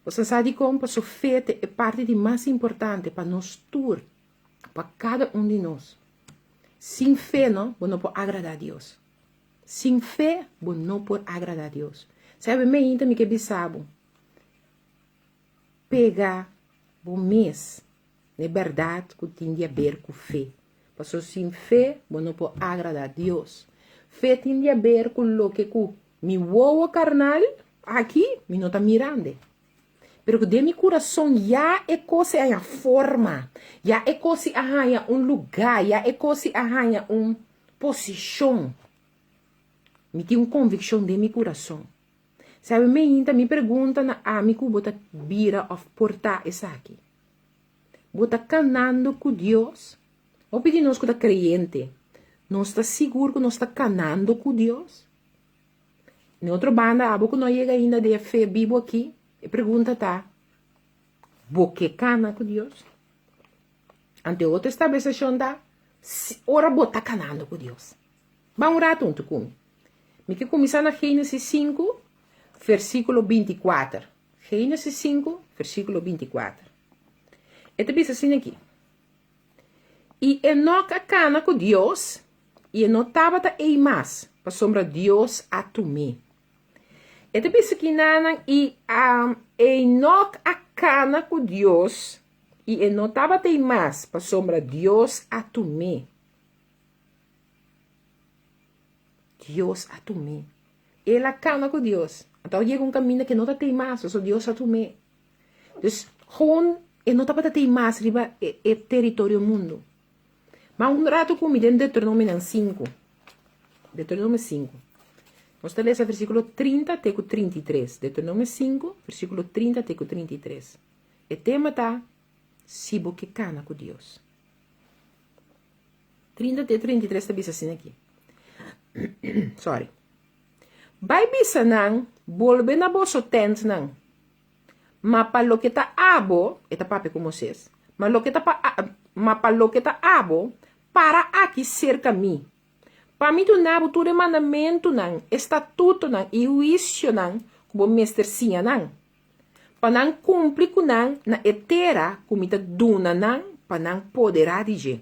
Boso sa dikon? Paso fe ta e parti di mas importante pa nos tur, pa kada un di nos. Sin fe no, bo no por agradá Dios. Sin fe bo no por agradá Dios. Sabe meinta mi ke bisa bo, Pega bo mes na e bèrdat ku tin di aber ku fe. Pasobra sin fe bo no por agradá Dios. Fe tin di aber ku loke ku mi wowo karnal aki mi no ta mirando. Pero ku den mi kurason ya e kos ei a haña forma, ya e kos ei a haña un lugá, ya e kos ei a haña un posishon. Mi tin un konvikshon den mi kurason. Sabe meinta mi pregunta na ami ku bo ta bira of por ta esaki. Bo ta kanando ku Dios? Hopi di nos ku ta kreyente, nos ta sigur ku nos ta kanando ku Dios? Na otro banda, abo ku no a yega ainda den e fe bibu aki, e pregunta ta, Bo ke kana ku Dios? Anto e otro establesashon ta, ora bo ta kanando ku Dios. Ban un ratu huntu ku mi. Mi ke kuminsá na Génesis sinku, versíkulo binti kuater. Génesis sinku, versíkulo binti kuater. E ta bisa asina aki, I Enok a kana ku Dios, i e no tabata ei mas, pasobra Dios a tum'é. E ta bisa kinanan, I Enok a kana ku Dios, i e no tabata ei mas, pasobra Dios a tum'é. Dios a tum'é. El a kana ku Dios. Anto a yega un kaminda ke no ta tei mas, pasobra Dios a tum'é. Dus, gewoon e no tabata tei mas riba e, e teritorio mundu. Ma un ratu ku mi den Deuteronomionan sinku. Deuteronomio sinku. Nos ta lesa versíkulo 30 te ku 33. Deuteronomio sinku, versíkulo 30 te ku 33. E tema ta, Si bo ke kana ku Dios. 30 te 33 ta bisa asina aki. Sorry. Bai bisa nan, bolbe na boso tentnan. Ma pa loke ta abo, e ta papia ku Moisés, ma loke ta pa, ma pa loke ta abo, para aki serka mi, pa mi duna bo tur e mandamentunan, e statutonan i huisionan ku bo mester siña nan, pa nan kumpli ku nan na e tera ku mi ta duna nan pa nan poderá di dje.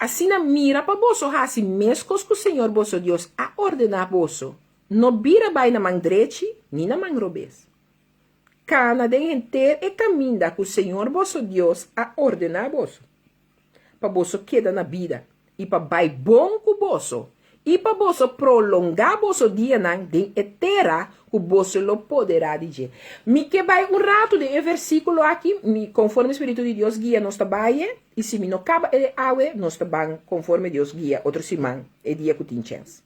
Asina mira pa boso hasi meskos ku Señor boso Dios a ordená boso, no bira bai na man drechi ni na man robes. Kana den henter e kaminda ku Señor boso Dios a ordená boso, pa boso keda na bida i pa bai bon ku boso i pa boso prolongá boso dianan den e tera ku. ku boso lo poderá di dje. Mi ke bai un ratu den e versíkulo aki, mi konforme Spiritu di Dios guia nos ta bai e, i si mi no kaba e awe, nos ta ban konforme Dios guia otro siman, e dia ku tin chèns.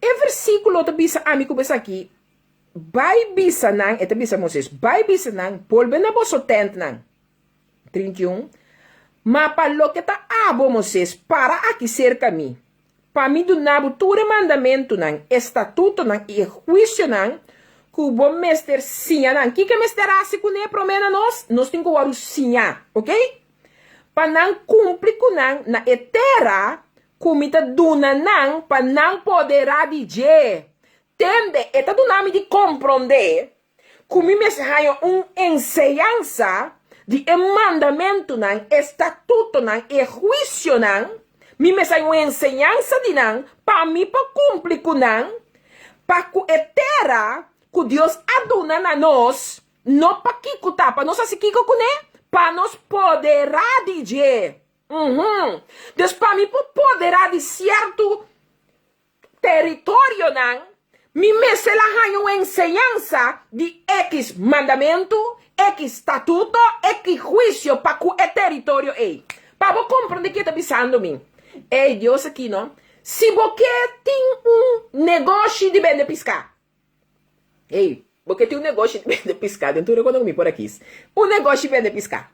E versíkulo ta bisa ami ku esaki, Bai bisa nan, e ta bisa Moisés, bai bisa nan, bolbe na boso tèntnan. 31, Ma pa loke ta abo, Moisés, para aki serka mi, pa mi duna bo tur e mandamentunan, e statutonan i e huisionan ku bo mester siña nan. Kiko e mester hasi kuné promé na nos? Nos tin ku wòrdu siñá, oke? Pa nan kumpli ku nan na e tera ku mi ta duna nan pa nan poderá di dje. Tende, e ta duna mi di komprondé ku mi mester haña un enseñansa di e mandamentunan, e statutonan, e huisionan, mi mester haña un enseñansa di nan pa mi por kumpli ku nan, pa ku e tera ku Dios a duna na nos, no pa kiko ta, pa nos hasi kiko kuné? Pa nos poderá di dje. Uhum. Dus pa mi por poderá di sierto Teritorionan, mi mester a haña un enseñansa di ekis mandamentu, ekis statuto, ekis huisio pa ku e teritorio ei. Pa bo komprondé ke ta bisando mi. Ey, Dios aki no. Si bo ke tin un negoshi di bende piská. Ey, bo ke tin un negoshi di bende piská, den tur ekonomi por akis. Un negoshi bende piská.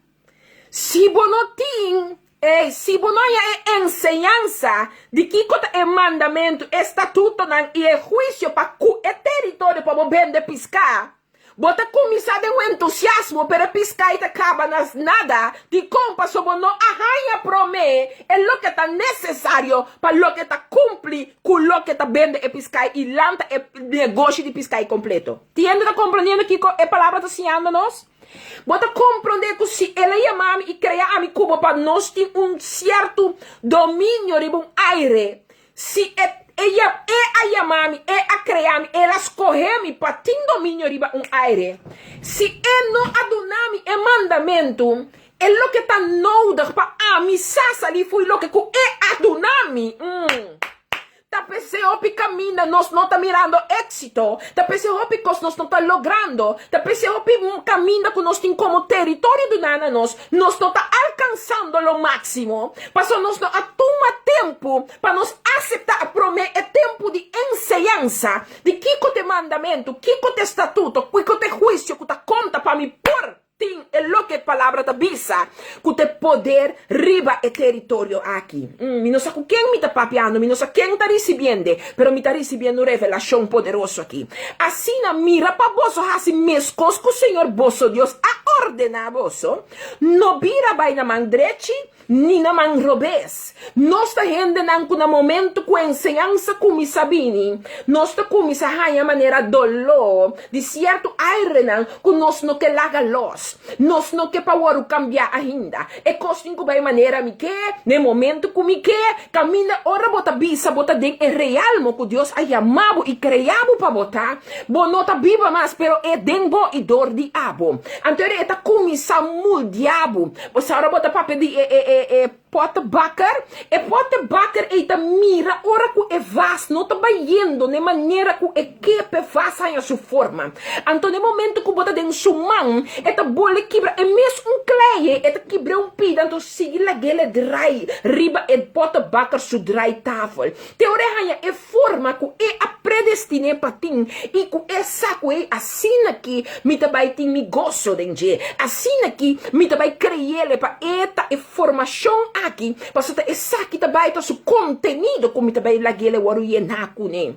Si bo no tin, ey, si bo no haña e enseñansa di kiko ta e mandamentu, e statutonan i e huisio pa ku e teritorio pa bo bende piská, bo ta kuminsá den un entusiasmo, pero e piská ei ta kaba na nada. Dikon? Pasobra bo no a haña promé e loke ta nesesario pa loke ta kumpli ku loke ta bende e piskai i lanta e negoshi di piskai kompleto. Tin hende ta komprondiendo kiko e palabra ta siñando nos? Bo ta komprondé ku si El a yama mi i krea ami ku bo pa nos tin un sierto dominio riba un aire, si e e E a yama mi, E a krea mi, El a skohe mi pa tin dominio riba un aire, si E no a duna mi e mandamentu, E loke ta nodig pa ami sa sali fo'i loke ku E a duna mi. Mm. Ta p'esei hopi kaminda nos no ta mirando éksito. Ta p'esei hopi kos nos no ta logrando. Ta p'esei hopi kaminda ku nos tin komo teritorio duná na nos, nos no ta alkansando lo máksimo. Pasobra nos no a tuma tempu pa nos aseptá promé e tempu di enseñansa di kiko ta e mandamentu, kiko ta e statuto, kiko ta e huisio ku ta konta pa mi por Tin e loke e palabra ta bisa ku ta e poder riba e teritorio aki. Mi no sa ku ken mi ta papiando, mi no sa ken ta risibiende, pero mi ta risibiendo un revelashon poderoso aki. Asina, mira pa boso hasi meskos ku Señor boso Dios a ordená boso, no bira bai na man drechi ni na man robes. Nos ta hendenan ku na momento ku enseñansa kuminsá bini, nos ta kuminsá haña manera doló di sierto airenan ku nos no ke laga los. Nos no ke pa wòrdu kambiá ainda. E kos tin ku bai manera mi ke, na e momento ku mi ke. Kaminda ora bo ta bisa bo ta den e realmo ku Dios a yama bo i krea bo pa bo ta, bo no ta biba mas, pero e den bo i dor di abo. Anto e ta kuminsá moldiá bo. Bo sa ora bo ta papia di e e e e pottebakker? E pottebakker ei ta mira ora ku e vas no ta bayendo n'e manera ku e ke p'e vas haña su forma. Anto n'e momento ku bo ta den su man, e ta bole kibra e mes un klei ei, e ta kibr'é un pida anto sigui lag'el e drai riba e pottebakker su draaitafel. Te ora e haña e forma ku e a predestiné pa tin i ku e sa ku ei asina ki mi ta bai tin mi goso den dje, asina ki mi ta bai kreyele pa e ta e formashon aki, pasobra ta esaki ta bai ta su kontenido ku mi ta bai lag'el e wòrdu yená kuné.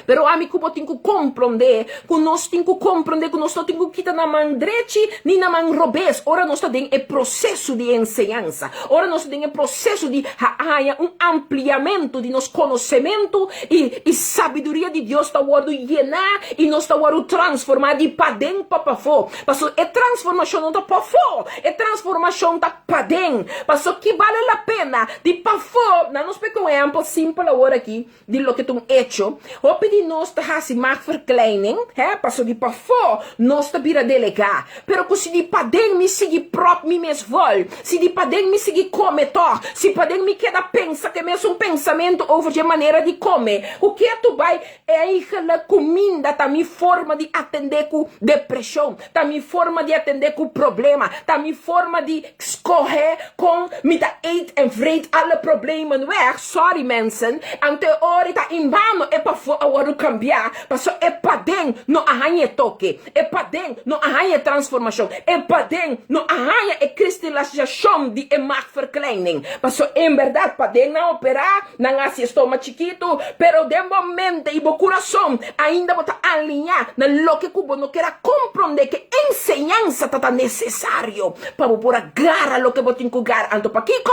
Pero ami ku bo tin ku komprondé ku nos tin ku komprondé ku nos no tin ku kita na man drechi ni na man robes ora nos ta den e proseso di enseñansa, ora nos ta den e proseso di haña un ampliamentu di nos konosementu i i sabiduria di Dios ta wòrdu yená i nos ta wòrdu transformá di paden pa pafó. Pasobra e transformashon no ta pafó, e transformashon ta paden. Pasobra ki bale la pena di pafó? Nan nos peka un ehèmpel simpel awor aki. Di loke ta un echo. Hopi di nos ta hasi maagverkleining, hè, paso di pafó nos ta bira delegá. Pero ku si di paden mi sigui pròp mi mes vòl, si di paden mi sigui kome tòg, si paden mi keda pensa ku e mesun pensamentu over dje manera di kome, ku ketu bai Eigenlijk kuminda ta mi forma di atendé ku depreshon, ta mi forma di atendé ku problema, ta mi forma di skohe kon mi ta eet en vreet alle problemen weg. Sorry mensen, anto e ora ta in vano e pafó a wòrdu kambiá, pasobra e paden no a haña e toke, e paden no a haña e transformashon, e paden no a haña e kristilashashon di e maagverkleining. Pasobra en bèrdat paden nan a operá, Nan hasi e stoma chikitu, pero den bo mente i bo kurason ainda bo ta aliñá na loke ku bo no kier a komprondé ku e enseñansa ta ta nesesario pa bo por a gara loke bo tin ku gara. Anto pakiko?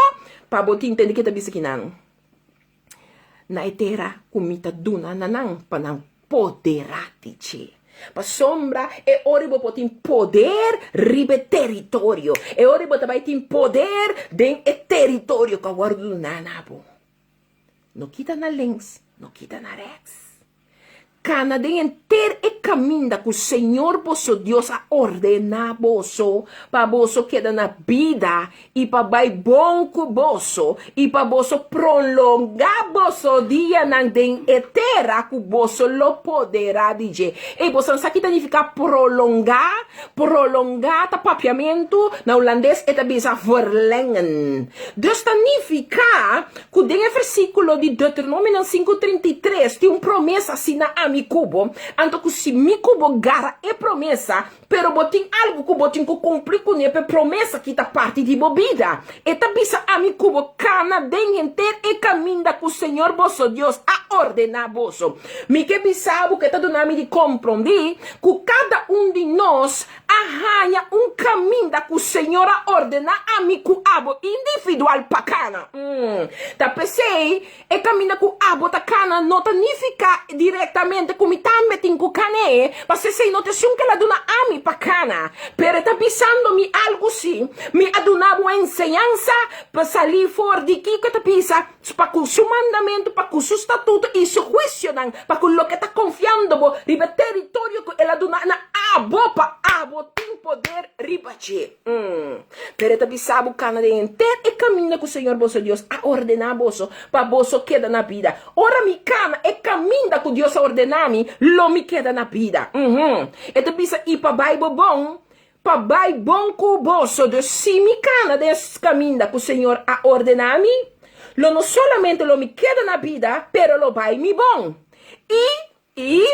Pa bo tin tende ke ta bisa kinan na e tera ku mi ta duna na nan pa nan poderá di dje. Pasobra e ora bo por tin poder riba e teritorio, e ora bo ta bai tin poder den e teritorio ku a wòrdu duná na bo. No kita na links, no kita na rèks. Kana den henter e kaminda ku Señor boso Dios a ordená boso pa boso keda na bida i pa bai bon ku boso, i pa boso prolongá boso dianan den e tera ku boso lo poderá di dje. Ey, boso sa ki ta nifiká prolongá? Prolongá ta papiamentu, na hulandes e ta bisa verlengen. Dus ta nifiká ku den e versíkulo di Deuteronomionan 5:33 tin un promesa asina ami ku bo, anto ku si mi ku bo gara e promesa, Pero bo tin algu ku bo tin ku kumpli kuné p'e promesa ki ta parti di bo bida. E ta bisa ami ku bo kana den henter e kaminda ku Señor boso Dios a ordená boso. Mi ke bisa bo ku e ta duna mi di komprondí ku kada un di nos a haña un kaminda ku Señor a ordená ami ku abo individual pa kana. Ta p'esei E kaminda ku abo ta kana no ta nifiká direktamente ku mi tambe tin ku kan'é, pasobra esei no ta esun ku el a duna ami pa kana. Pero e ta bisando mi algu sí, Mi a duna bo enseñansa pa salí for di kiko e ta bisa, pa ku su mandamentu, pa ku su statuto i su huisionan, pa ku loke ta konfiando bo riba e teritorio ku el a duna na abo pa abo tin poder riba dje. Pero e ta bisa bo kana den henter e kaminda ku Señor boso Dios a ordená boso pa boso keda na bida. Ora mi kana e kaminda ku Dios a ordená mi, lo mi keda na bida. E ta bisa, I pa bai bo bon, pa bai bon ku boso. Dus si mi kana den e kaminda ku Señor a ordená mi, lo no solamente lo mi keda na bida, pero lo bai mi bon. I I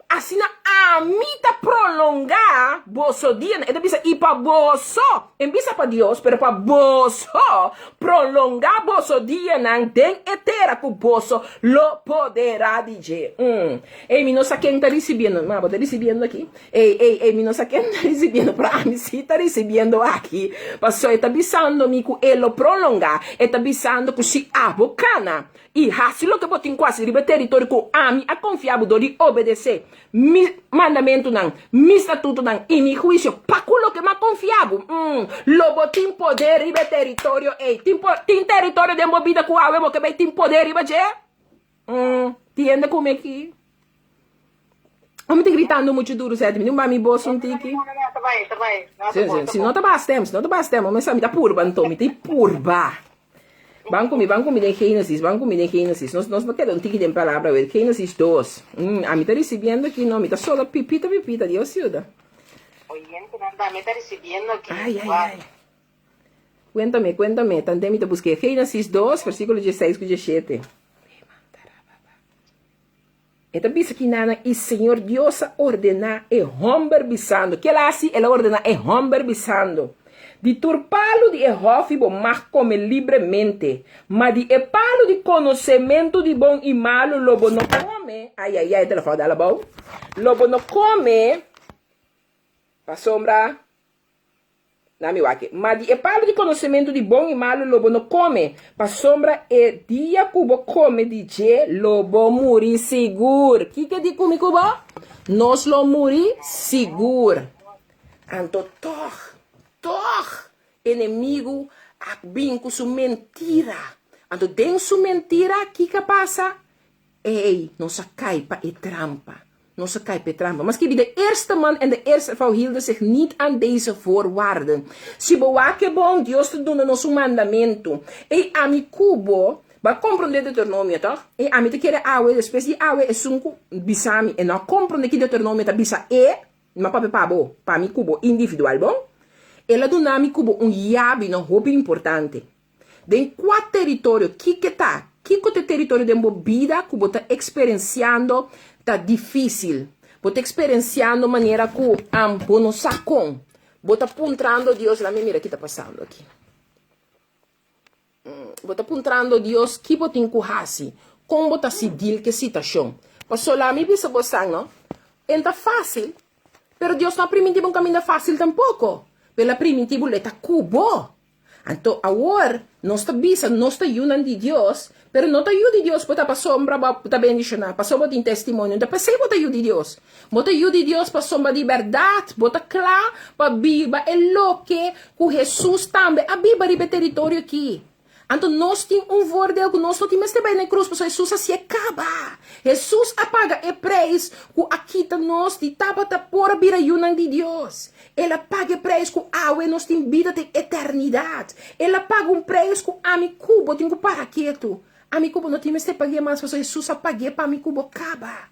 asina ami ta prolongá boso dianan. E ta bisa, i pa boso, e no bisa pa Dios, pero pa boso prolongá boso dianan den e tera ku boso lo poderá di dje. Ey, mi no sa ken ta risibiendo. Ma, bo ta risibiendo aki? Ey, ey, ey, mi no sa ken ta risibiendo, pero ami sí ta risibiendo aki. Pasobra e ta bisando mi ku e lo prolongá. E ta bisando ku si abo kana I hasi loke bo tin ku hasi riba e teritorio ku ami a konfia bo dor di obedesé mi mandamentunan, mi statutonan i mi huisio pa ku loke mi a konfia bo. Lo bo tin poder riba e teritorio ei. Tin po, tin teritorio den bo bida ku awe bo ke bai tin poder riba dje? Tin hende ku mi aki? O mi ta gritando muchu duru sèt mi? Tin un ba mi bos un tiki? Si, si, si no ta baha stem, si no ta baha stem, o mesa mi ta purba anto, mi ta purba. Ban ku mi, ban ku mi den Génesis, ban ku mi den Génesis. Nos, nos no keda un tiki den palabra, wet. Génesis 2. Mm, ami ta risibiendo aki, no, mi ta sola pipita, pipita, Dios yuda. Oyentenan tambe ta risibiendo aki. Ai, ai, ai. Cuéntame, cuéntame, tante mi ta busk'é. Génesis 2, versículo 16 ku 17. E ta bisa kinanan, I Señor Dios a ordená e hòmber bisando, Ke el a hasi? El a ordená e hòmber bisando, Di tur palu di e hòfi bo mag kome libremente, ma di e palu di konosementu di bon i malu lo bo no kome, ai ai ai, e telefòn a dal abou, lo bo no kome, pasobra. Na mi wak. Ma di e palu di konosementu di bon i malu lo bo no kome, pasobra e dia ku bo kome di dje lo bo muri sigur. Kiko di ku mi ku bo? Nos lo muri sigur. Anto tòg, tòg enemigu a bin ku su mentira. Anto den su mentira kiko a pasa? Ey, nos a kai pa e trampa. Nos a kai pa e trampa. Maske bi de eerste man en de eerste vrouw hielden zich niet aan deze voorwaarden. Si bo wak e bon, Dios ta duna nos un mandamentu. Ey, ami ku bo, bo a komprondé Deuteronomio, tòg? Ey, ami ta kere awe, despues di awe, esun ku bisa mi e no a komprondé ki Deuteronomio ta bisa e, mi a papia pa bo, pa mi ku bo individual, bon? El a duna mi ku bo un yabi no hopi importante. Den kua teritorio? Kiko ta? Kiko ta e teritorio den bo bida ku bo ta eksperensiando ta difísil? Bo ta eksperensiando manera ku bo no sa kon. Bo ta puntrando Dios, laat mi mira ki ta pasando aki. Bo ta puntrando Dios ki bo tin ku hasi, kon bo ta hasi deal ku e situashon. Pasobra laat mi bisa bo san no, e ta fásil, pero Dios no a primintí bo un kaminda fásil tampoko. Pero el a primintí bo lo e ta ku bo. Anto awor nos ta bisa nos ta yunan di Dios, pero no ta yu di Dios bo ta pasobra bo ta bendishoná, pasobra bo tin testimonio, no ta p'esei bo ta yu di Dios. Bo ta yu di Dios pasobra di bèrdat bo ta kla pa biba e loke ku Hesus tambe a biba riba e teritorio akí. Anto nos tin un voordeel ku nos no tin mester bai na e krus pasobra Hesus a hasié kaba. Hesus a paga e preis ku a kita nos di tabata por a bira yunan di Dios. El a paga e preis ku awe nos tin bida den eternidat. El a paga un preis ku ami ku bo tin ku para ketu. Ami ku bo no tin mester pag'é mas pasobra Hesus a pag'é pa ami ku bo kaba.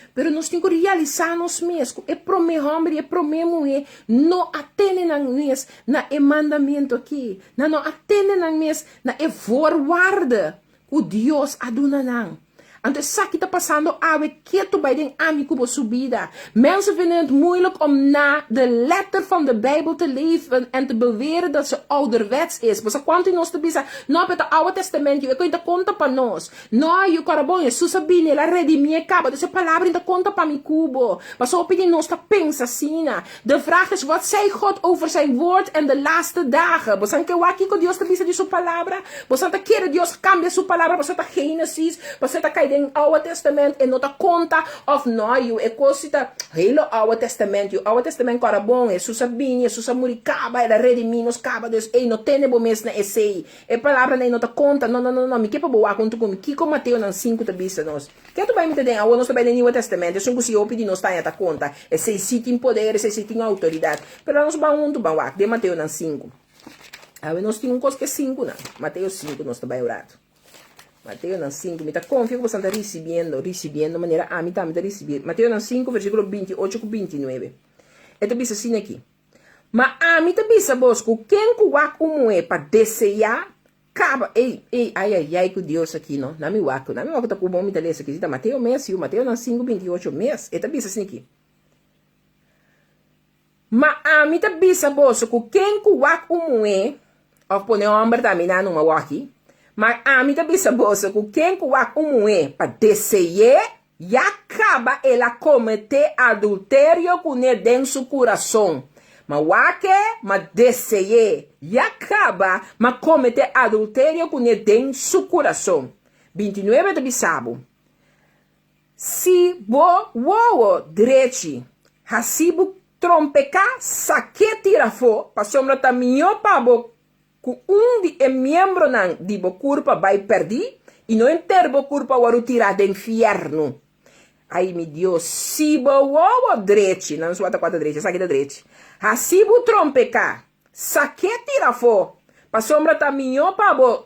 Pero nos tin ku realisá nos mes ku e promé hòmber i e promé muhé no a tene nan mes na e mandamentu akí. Nan no a tene nan mes na e voorwaarde ku Dios a duna nan. Anto esaki ta pasando awe ketu bai den ami ku bo su bida. Mensen vinden het moeilijk om na de letter van de Bijbel te leven en te beweren dat ze ouderwets is. Bo sa kuantu di nos ta bisa, No, pero ta Oude Testament, yu, e koin ta konta pa nos. No, yu kòrda bon, Hesus a bini, el a redimí e kaba, dus e palabra in ta konta pa mi ku bo. Pasobra hopi di nos ta pensa asina. De vraag is, wat zei God over zijn woord en de laatste dagen? Bosan ke wak kiko Dios ta bisa di su palabra? Bosan ta kere Dios kambia su palabra pasobra ta Génesis, pasobra ta kai den Oude Testament, e no ta konta? Òf no, yu, e kos si ta hele Oude Testament, yu, Oude Testament kòrda bon, Hesus a bini, Hesus a muri kaba, el a redimí nos kaba, dus ey, no tene bo mes na esei. E palabranan ei no ta konta. No, no, no, no. Mi ke pa bo wak huntu ku mi. Kiko Mateonan sinku ta bisa nos? Ke ta bai mi ta den? Awor nos ta bai den Nieuwe Testament. Esun ku si hopi di nos taña ta konta. Esei si tin poder, esei si tin outoridat. Pero nos ban huntu ban wak den Mateonan sinku. Awe nos tin un kos ku e sinkunan. Mateo sinku nos ta bai un ratu. Mateonan sinku. Mi ta konfia ku boso ta risibiendo, risibiendo manera ami tambe ta risibi. Mateonan sinku versíkulo binti ocho ku binti nuebe. E ta bisa asina aki. Ma ami ta bisa bos ku ken ku wak un muhé pa deseá, kaba, ey, ey, ay, ay, ay ku Dios aki no, na mi wak, na mi wak ta ku bon mi ta lesa aki, si ta Mateo mes, yu, Mateo nan sinku 28 mes, e ta bisa asina aki. Ma ami ta bisa boso ku ken ku wak un muhé, òf pone hòmber tambe na numa wòki, ma ami ta bisa boso ku ken ku wak un muhé pa dese'é, Ya kaba el a kometé adulterio kuné den su kurason. Ma wak-e, ma dese'é. Ya kaba ma kometé adulterio kuné den su kurason. 29 ta bisa bo, Si bo wowo drechi hasi bo trompeká, sak'é tira afó, pasobra ta mihó pa bo Ku un di e miembronan di bo kurpa bai pèrdí i no henter bo kurpa wòrdu tirá den fièrnu. Ai, mi Dios, si bo wowo drechi, nan suata kua ta drechi, esaki ta drechi, hasi bo trompeká, sak'é tira afó, pasobra ta mihó pa bo,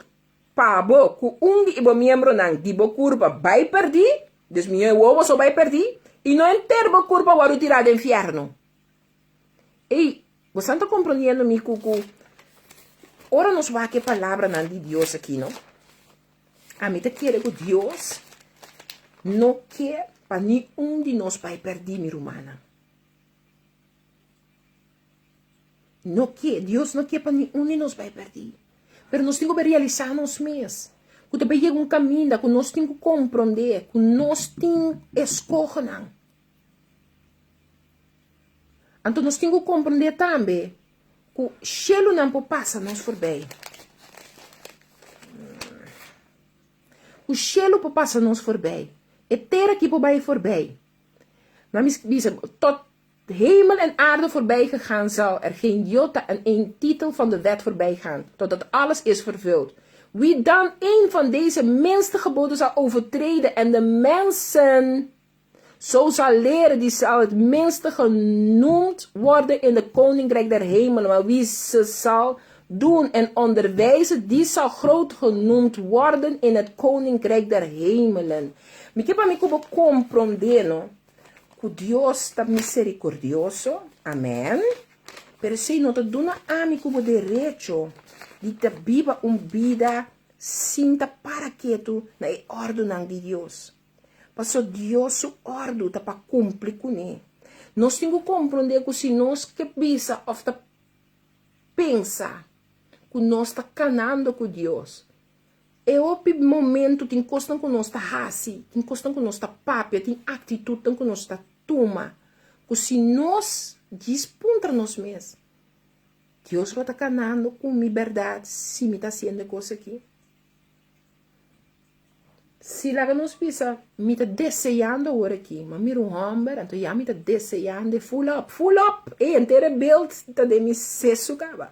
pa bo ku un di e bo miembronan di bo kurpa bai pèrdí, dus mihó e wowo so bai pèrdí, i no henter bo kurpa wòrdu tirá den fièrnu. Ei, bosan ta komprondiendo mi ku ku ora nos wak e palabranan di Dios aki, no? Ami ta kere ku Dios no ke pa ni un di nos bai pèrdí, mi rumannan. No ke, Dios no ke pa ni un di nos bai pèrdí. Pero nos tin ku realisá nos mes ku ta bai yega un kaminda ku nos tin ku komprondé ku nos tin eskohonan. Anto nos tin ku komprendé tambe ku shelunan por pasa nos forbei. Ku shelu por pasa nos forbei. E tera aki por bai forbei. Na mi bisa, tot hemel en aarde voorbij gegaan zal er geen jota en een titel van de wet voorbij gaan, totdat alles is vervuld. Wie dan een van deze minste geboden zal overtreden en de mensen zo zal leren, die zal het minste genoemd worden in de koninkrijk der hemelen. Maar wie ze zal doen en onderwijzen, die zal groot genoemd worden in het koninkrijk der hemelen. Mi ke pa mi ku bo komprondé, no, ku Dios ta miserikordioso, amèn, pero esei no ta duna ami ku bo derecho di ta biba un bida sin ta para ketu na e òrdunan di Dios. Paso Dios su òrdu ta pa kumpli kuné. Nos tin ku komprondé ku si nos ke bisa òf ta pensa ku nos ta kanando ku Dios, e hopi momentu tin kosnan ku nos ta hasi, tin kosnan ku nos ta papia, tin aktitutnan ku nos ta tuma, ku si nos djis puntra nos mes, Dios lo ta kanando ku mi bèrdat si mi ta hasiendo e kos aki? Si laga nos bisa, mi ta deseando awor aki, m'a mira un homber, anto ya mi ta deseando e full up, full up! E henter e beeld ta den mi sesu kaba.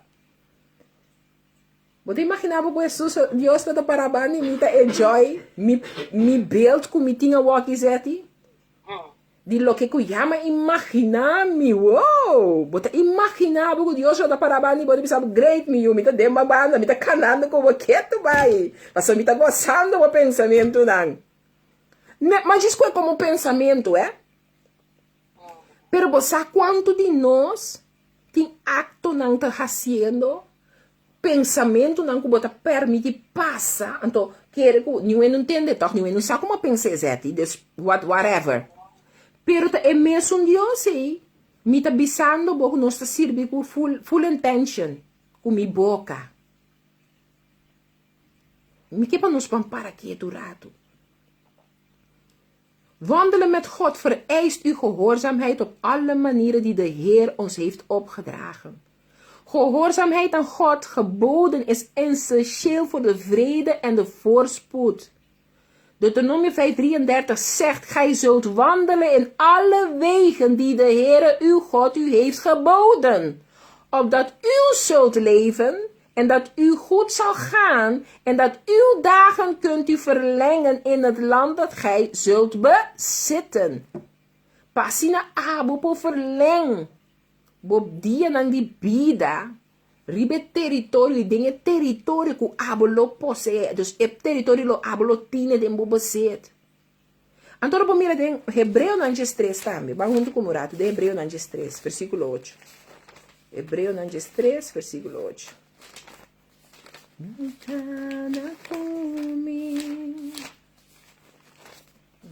Bo ta imagina bo ku Hesus, Dios lo ta para banda di mi ta enjoy mi, mi beeld ku mi tin awor aki zeti? Di loke ku yama imaginá mi, wow! Bo ta imaginá bo ku Dios lo ta pará banda di bo ta bisa bo, Great, mi yu, mi ta den bo banda, mi ta kanando ku bo ketu bai, pasobra mi ta gosando bo pensamentunan. Ma djis ku e komo pensamentu, eh? Pero bo sa kuantu di nos tin aktonan ta hasiendo Pensamentunan ku bo ta permiti pasa, anto kere ku niun hende no tende tòg, niun hende no sa kuma pensa esaki, dus what whatever. Pero ta e mesun Dios ei, mi ta bisando bo ku nos ta sirbi ku full full intention, ku mi boka. Mi ke pa nos ban para ketu un ratu. Wandelen met God vereist uw gehoorzaamheid op alle manieren die de Heer ons heeft opgedragen. Gehoorzaamheid aan God geboden is essentieel voor de vrede en de voorspoed. Deuteronomio 5:33 zegt, Gij zult wandelen in alle wegen die de Heere uw God u heeft geboden, opdat u zult leven en dat u goed zal gaan en dat uw dagen kunt u verlengen in het land dat gij zult bezitten. Pa asina abo por verleng bo dianan di bida riba e teritorio, den e teritorio ku abo lo poseé. Dus e teritorio lo abo lo tine den bo bezit. Anto lo por mira den Hebreonan 13 tambe. Ban huntu ku mi un ratu den Hebreonan 13, versíkulo 8. Hebreonan 13, versíkulo 8. Mi kana ku mi.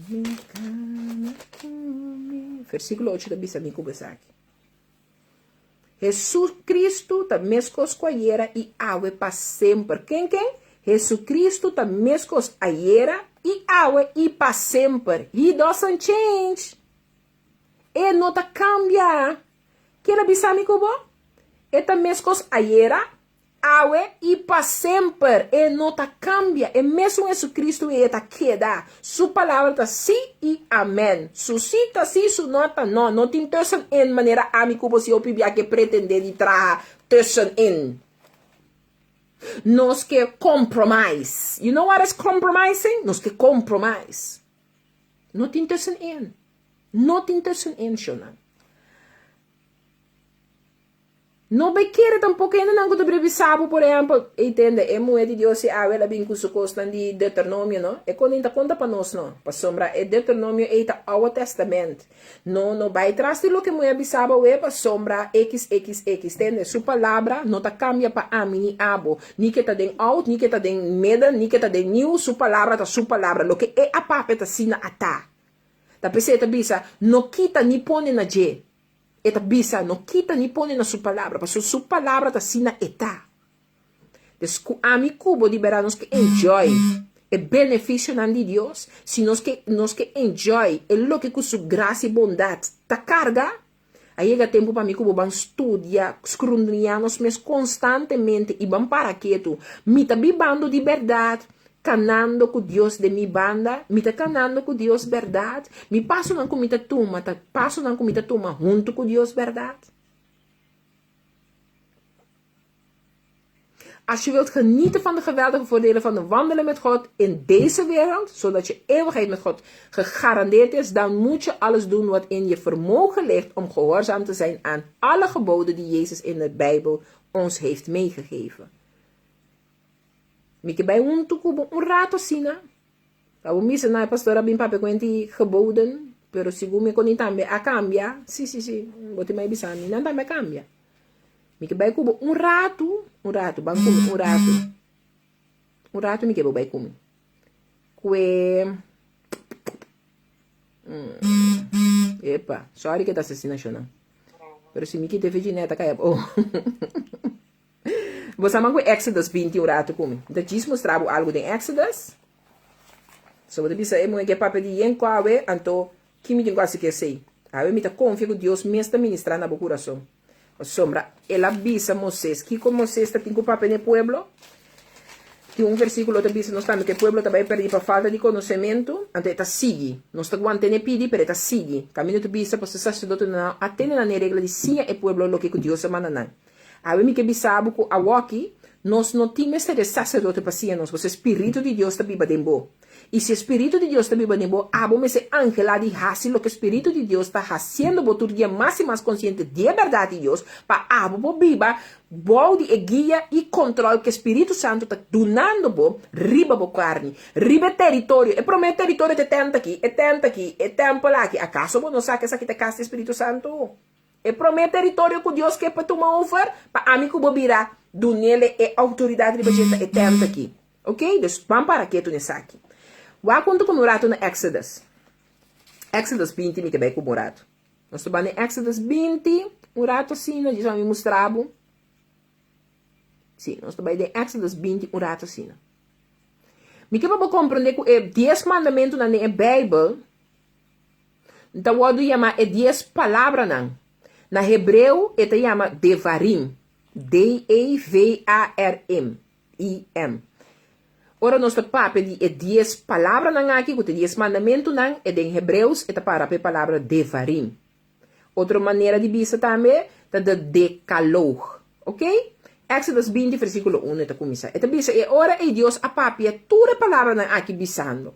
Mi kana ku mi. Versíkulo 8 ta bisa mi ku bo esaki. Jesucristo ta meskos ku ayera i awe pa semper. Ken ken? Jesucristo ta meskos ayera i awe i pa semper. He doesn't change. E no ta kambia. Ken a bisa mi ku bo? E ta meskos ayera, Awe i pa semper, e no ta kambia. E mesun Jesucristo ei e ta keda. Su palabra ta sí i amèn. Su sí ta sí, su nò ta nò. No tin tussenin manera ami ku bo si hopi bia ke pretendé di traha tussenin. Nos ke compromise. You know what is compromising? Nos ke compromise. No tin tussenin. No tin tussenin, shonnan. No bay kere tampoco hendenan cu ta brebisa bo, por ehempel, ey tende, e muhe di Dios si awe el a bin cu su cosnan di Deuteronomio, no? E con ta conta pa nos, no? Pasobra e Deuteronomio ey ta Oude Testament. No, no bay tras di loke muhe a bisa bo awe, pasobra XXX, tende, su palabra no ta cambia pa ami ni abo, ni ke ta den Oud, ni ke ta den Midden, ni ke ta den Nieuw, su palabra ta su palabra, loke e a papia ta asina a ta. Ta p'esey e ta bisa, no kita ni pone na dje. E ta bisa, no kita ni pone na su palabra, pasobra su palabra ta asina e ta. Des ku ami ku bo di berdad nos ke enjoy e benefisionan di Dios, si nos ke nos ke enjoy e loke ku su grasia i bondat ta karga, a yega tempu pa mi ku bo ban studia, skrundriñá nos mes konstantemente i ban para ketu. Mi ta bibando di berdad Kanando ku Dios den mi banda, mi ta kanando ku Dios bèrdat? Mi pasonan ku mi ta tuma ta pasonan ku mi ta tuma huntu ku Dios bèrdat? Als je wilt genieten van de geweldige voordelen van de wandelen met God in deze wereld, zodat je eeuwigheid met God gegarandeerd is, dan moet je alles doen wat in je vermogen ligt om gehoorzaam te zijn aan alle geboden die Jezus in de Bijbel ons heeft meegegeven. Mi ke bai huntu ku bo un rato asina. Pa bo misa na e pastor a bin papia kuenti geboden, pero segun mi koni tambe a kambia. Si, si, si, bo tin mai bisa mi, nan tambe a kambia. Mi ke bai ku bo un ratu, un ratu, ban ku mi un ratu. Un ratu mi ke bo bai ku mi. Kue, mm, epa, sorry ke ta asesina shonnan. Pero si mi kita e virgineta kai abou. Bo sa man ku Exodus 20 un ratu ku mi. Mi ta djis mustra bo algu den Exodus. So bo ta bisa e muhé ke papia di yen ku awe, anto ki mi tin ku hasi ku esei? Awe mi ta konfia ku Dios mes ta ministrá na bo kurason. Pasobra el a bisa Moisés. Kiko Moisés ta tin ku papia na e pueblo? Tin un versíkulo ta bisa nos tambe ku e pueblo ta bai pèrdí pa falta di konosementu, anto e ta sigui. Nos ta guant'é n'e pidi, pero e ta sigui. Kaminda ta bisa, pasobra e saserdotenan a tene nan e regla di siña e pueblo loke ku Dios a manda nan. Awe mi ke bisa bo ku awoki nos no tin mester e saserdote pa siña nos, pasobra e spiritu di Dios ta biba den bo. I si e spiritu di Dios ta biba den bo, abo mester anhelá di hasi loke spiritu di Dios ta hasiendo bo tur dia mas i mas konsiente di e bèrdat di Dios, pa abo por biba bou di e guia i kontròl ku e Spiritu Santu ta dunando bo riba bo karni, riba e teritorio. E promé teritorio ta e tènt aki, e tènt aki, e tèmpel aki. Akaso bo no sa ku esaki ta e kas di e Spiritu Santu? E promé teritorio ku Dios ke pa tuma over, pa ami ku bo bira, dunele e outoridat riba dje ta e tènt aki. Ok? Dus, ban para ketu na esaki. Wak huntu ku mi un ratu na Exodus. Exodus 20 mi ke bai ku bo un ratu. Nos ta ban den Exodus 20, un ratu asina, djis mi mustra bo. Sí, nos ta bai den Exodus 20 un ratu asina. Mi ke pa bo komprendé ku e dies mandamentunan den e Beibel, Ta wòrdu yamá e dies palabranan. Na hebreo e ta yama devarim, D-E-V-A-R-I-M. Ora nos ta papia di e dies palabranan aki, ku ta e dies mandamentunan, e den hebreus e ta para pa e palabra devarim. Otro manera di bisa tambe ta de dekaloog. Ok? Exodus 20 versíkulo 1 e ta kuminsá. E ta bisa, E ora ei Dios a papia tur e palabranan aki bisando,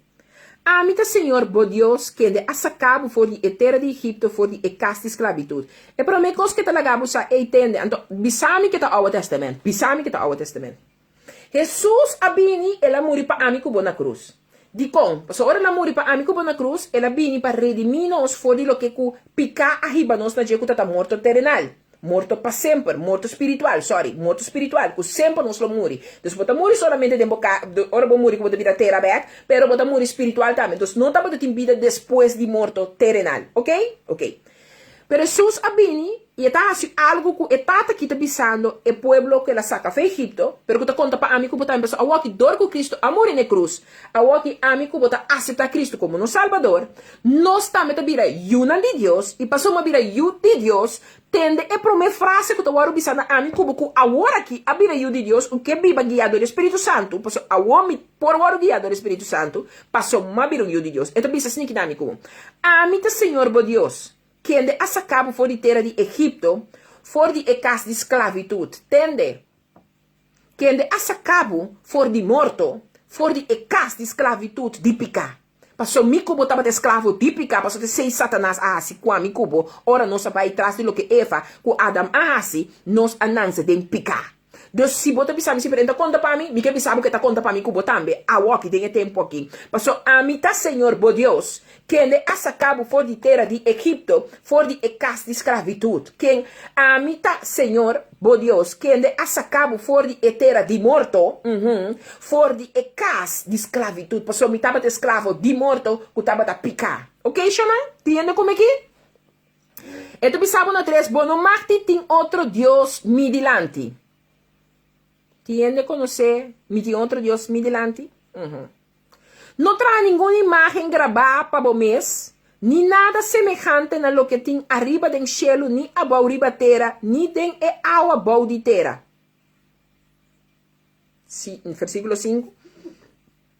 Ami ta Señor bo Dios, kende a saká bo for di e tera di Egipto, for di e kas di sklabitut. E promé kos ke ta laga bo sa, ei tende, anto bisa mi ke ta Oude Tèstamènt, bisa mi ke ta Oude Tèstamènt. Hesus a bini, el a muri pa ami ku bo na krus. Dikon? Pasobra ora el a muri pa ami ku bo na krus, el a bini pa redimí nos for di loke ku piká a hiba nos na dje ku ta ta morto terenal. Morto pa semper, morto spiritual, sorry, morto spiritual, ku semper nos lo muri. Dus bo ta muri solamente den bo ka, ora bo muri ku bo ta bira tera bek, pero bo ta muri spiritual tambe. Dus no tabata tin bida despues di morto terenal. Ok? Ok. Pero Hesus a bini i e ta hasi algu ku e Tata aki ta bisando e pueblo ku el a saka for Egipto, pero ku ta konta pa ami ku bo tambe. Pasobra awoki dor ku Kristu a muri na e krus, awoki ami ku bo ta aseptá Kristu komo nos Salbador, nos tambe ta bira yunan di Dios, i pasobra bo a bira yu di Dios, Tende e promé frase ku ta wòrdu bisa na ami ku bo ku awor aki a bira yu di Dios, un ke biba guiá dor di e Spiritu Santu, pasobra awor mi por wòrdu guiá dor di e Spiritu Santu, pasobra mi a bira un yu di Dios. E ta bisa esaki na ami ku bo, Ami ta Señor bo Dios, kende a saka bo for di tera di Egipto, for di e kas di sklavitut. Tende! Kende a saka bo for di morto, for di e kas di sklavitut di piká. Pasobra mi ku bo tabata esklavo di piká, pasobra esei Satanas a hasi ku ami ku bo, ora nos a bai tras di loke Eva ku Adam a hasi, nos a nanse den piká. Dus si bo ta bisa mi si, pero e no ta konta pa mi, mi ke bisa bo ku e ta konta pa mi ku bo tambe, awoki den e tempu aki. Pasobra ami ta Señor bo Dios, kende a saka bo for di tera di Egipto, for di e kas di sklavitut. Ken ami ta Señor bo Dios, kende a saka bo for di e tera di morto, for di e kas di sklavitut, pasobra mi tabata esklavo di morto ku tabata piká. Oke, shonnan? Tin hende ku mi aki? E ta bisa bo na tres, Bo no mag di tin otro dios mi dilanti. Tin hende konosé mi tin otro dios mi dilanti? No traha ningun imágen grabá pa bo mes, ni nada semehante na loke tin ariba den shelu ni abou riba tera ni den e awa bou di tera. Versíkulo 5.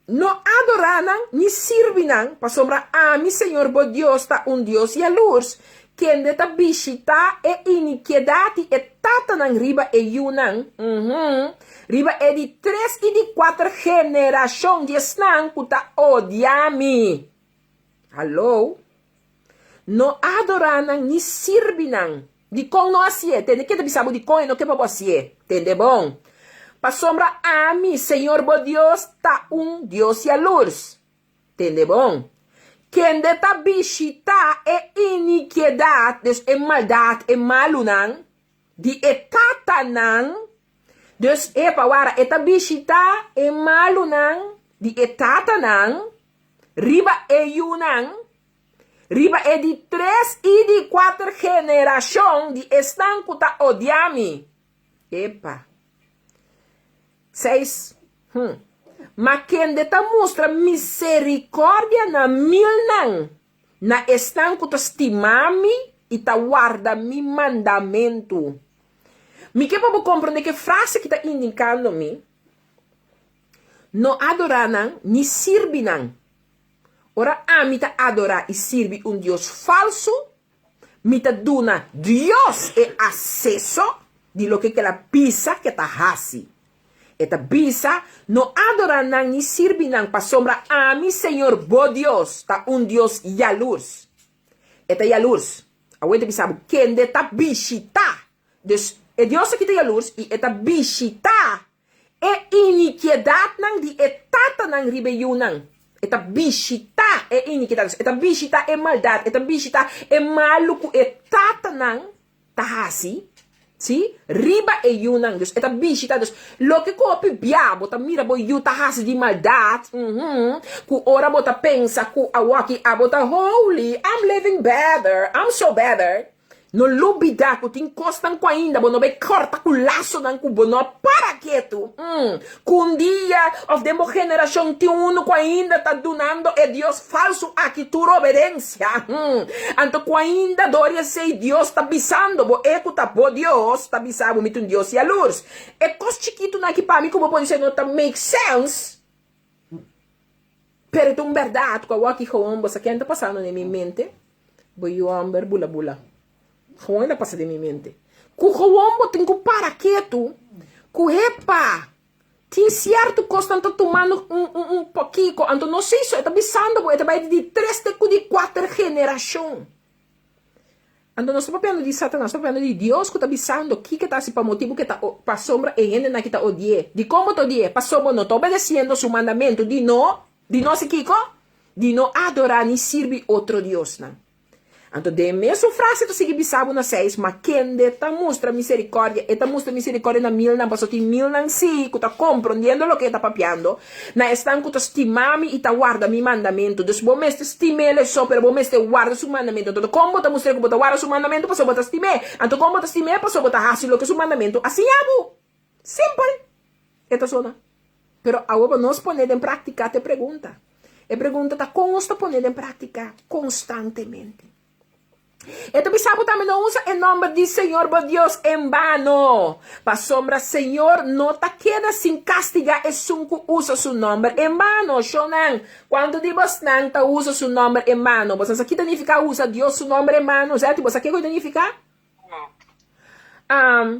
No adorá nan ni sirbi nan, pasobra ami, Señor bo Dios, ta un Dios yalurs, kende ta bishitá e inikiedat di e tatanan riba e yunan, uhum, riba e di tres i di kuater generashon di esnan ku ta odia mi. Haló! No adorá nan ni sirbi nan. Dikon no hasié? Tende ke ta bisa bo dikon e no ke pa bo hasié. Tende bon. Pasobra ami, Señor bo Dios, ta un Dios yalurs. Tende bon. Kende ta bishitá e inikiedat, dus e maldat, e malunan, di e tatanan, dus, epa, wara, e ta bishitá e malunan di e tatanan riba e yunan, Riba e di tres i di kuater generashon di esnan ku ta odia mi. Epa. Seis. Hm. Ma kende ta mustra miserikòrdia na milnan, na esnan ku ta stima mi i ta warda mi mandamentu. Mi ke pa bo komprondé ku e frase aki ta indikando mi, No adorá nan ni sirbi nan. Ora ami ta adorá i sirbi un dios falsu, mi ta duna Dios e aseso di loke ku el a bisa ku e ta hasi. E ta bisa, No adorá nan ni sirbi nan, pasobra ami, Señor bo Dios, ta un Dios yalurs. E ta yalurs. Awor e ta bisa bo, Kende ta bishitá. Dus, e Dios aki ta yalurs i e ta bishitá E inikiedatnan di e tatanan riba e yunan. E ta bishitá e inikidat, e ta bishitá e maldat, e ta bishitá e malu ku e tatanan ta hasi, sí, riba e yunan. Dus e ta bishitá. Dus loke ku hopi bia bo ta mira bo yu ta hasi di maldat, ku ora bo ta pensa ku awaki abo ta holy, I'm living better, I'm so better. No lubida ku tin kosnan ku ainda bo no bai kòrta ku lasonan ku bo no a para ketu. Mm. Ku un dia òf den bo generashon tin unu ku ainda ta dunando e dios falsu aki tur obedensia. Mm. Anto ku ainda dor di esei Dios ta bisando bo, e ku ta bo Dios ta bisa bo mi ta un Dios yalurs. E kos chikitunan aki pa mi ku bo por bisa no ta make sense. Pero ta un bèrdat ku awor aki gewoon bo sa ken ta pasando den mi mente? Bo yu hòmber bula bula. Gewoon e ta pasa den mi mente. Ku gewoon bo tin ku para ketu ku hepa tin sierto kosnan ta tumando un un un pokiko anto no si so e ta bisando bo e ta bai di tres te ku di kuater generashon. Anto nos ta papiando di Satanas, nos ta papiando di Dios ku ta bisando kiko ta hasi pa motibu ku e ta pasobra e hendenan ki ta odi'é. Dikon bo ta odi'é? Pasobra bo no ta obedesiendo su mandamentu di no, di no hasi kiko? Di no adorá ni sirbi otro diosnan. Anto den e mesun frase ta sigui bisa bo na seis, Ma kende ta mustra miserikòrdia, e ta mustra miserikòrdia na milnan, pasobra tin milnan sí ku ta komprondiendo loke e ta papiando, Na esnan ku ta stima mi i ta warda mi mandamentu. Dus bo mester stim'é so, pero bo mester warda su mandamentu. Anto kon bo ta mustr'é ku bo ta warda su mandamentu? Pasobra bo ta stim'é. Anto kon bo ta stim'é? Pasobra bo ta hasi loke su mandamentu a siña bo. Simpel e ta sona. Pero awor pa nos pon'é den práktika ta e pregunta. E pregunta ta kon nos ta pon'é den práktika konstantemente. E ta bisa bo tambe no usa e nomber di Señor bo Dios en bano, pasobra Señor no ta keda sin castiga esun cu usa su nomber en bano. Shownan, cuanto di bosnan ta usa su nomber en bano? Bosan sa ki ta nifica usa Dios su nomber en bano? Zeti, bo sa kico ta nifica? Um,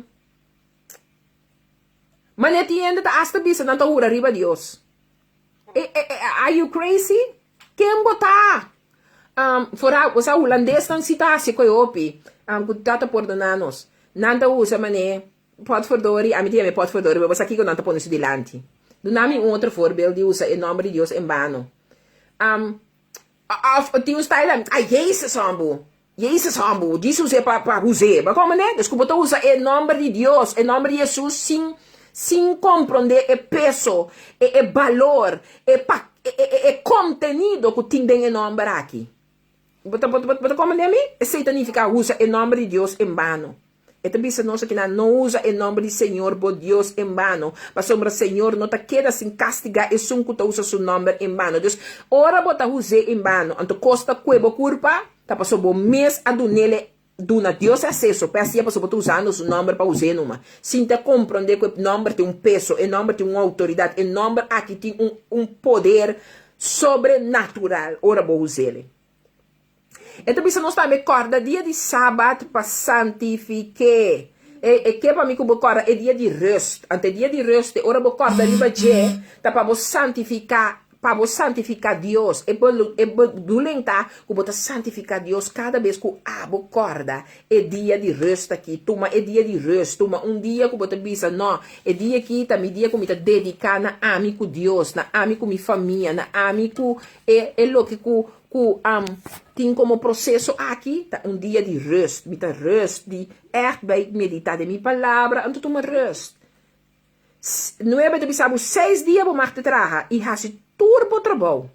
mane tin hende ta hasta bisa nan ta hura riba Dios. E, e, e, are you crazy? Ken bo ta? Um, vooral, bo sa hulandesnan si ta hasi koe hopi. Um, ku Tata pordona nos. Nan ta usa mane potverdori, ami ta yama e potverdori, pero bo sa kiko nan ta pone su dilanti. Duna mi un otro voorbeeld di usa e nomber di Dios en bano. Um, of tin un style, ay Jezus hombo. Jezus hombo, djis us'é pa pa us'é. Bo a komprendé? Dus ku bo ta usa e nòmber di Dios, e nòmber di Hesus sin sin komprondé e peso, e e balor, e pa e e e kontenido ku tin den e nòmber aki. Bo ta bo bo ta komprendé mi? Esei ta nifiká usa e nòmber di Dios en bano. E ta bisa nos akinan, No usa e nòmber di Señor bo Dios en bano, pasobra Señor no ta keda sin kastigá esun ku ta usa su nòmber en bano. Dus, ora bo ta us'é en bano, anto kos ta kue bo kurpa, ta pasobra bo mes a dun'el e. duna Dios aseso p'e hacié pasobra bo ta usando su nomber pa us'é numa. Sin ta comprende cu e nomber tin un peso, e nomber tin un autoridad, e nomber aki tin un un poder sobrenatural ora bo us'el. E ta bisa nos tambe corda dia di Sabat pa santifiké. E e ke pa mi cu bo corda e dia di rust. Anto e dia di rust e ora bo corda riba dje ta pa bo santifica pa bo santifica Dios. E e bedoeling ta cu bo ta santifica Dios cada bes cu abo corda e dia di rust aki. Tuma e dia di rust. Tuma un dia cu bo ta bisa, no, e dia aki ta mi dia cu mi ta dedica na ami cu Dios, na ami cu mi famia, na ami cu e e loke cu cu tin como proceso aki ta un dia di rust. Mi ta rust di echt bay medita den mi palabra, anto tuma rust. Nuebe ta bisa bo seis dia bo mag ta traha i hasi tur bo trabou,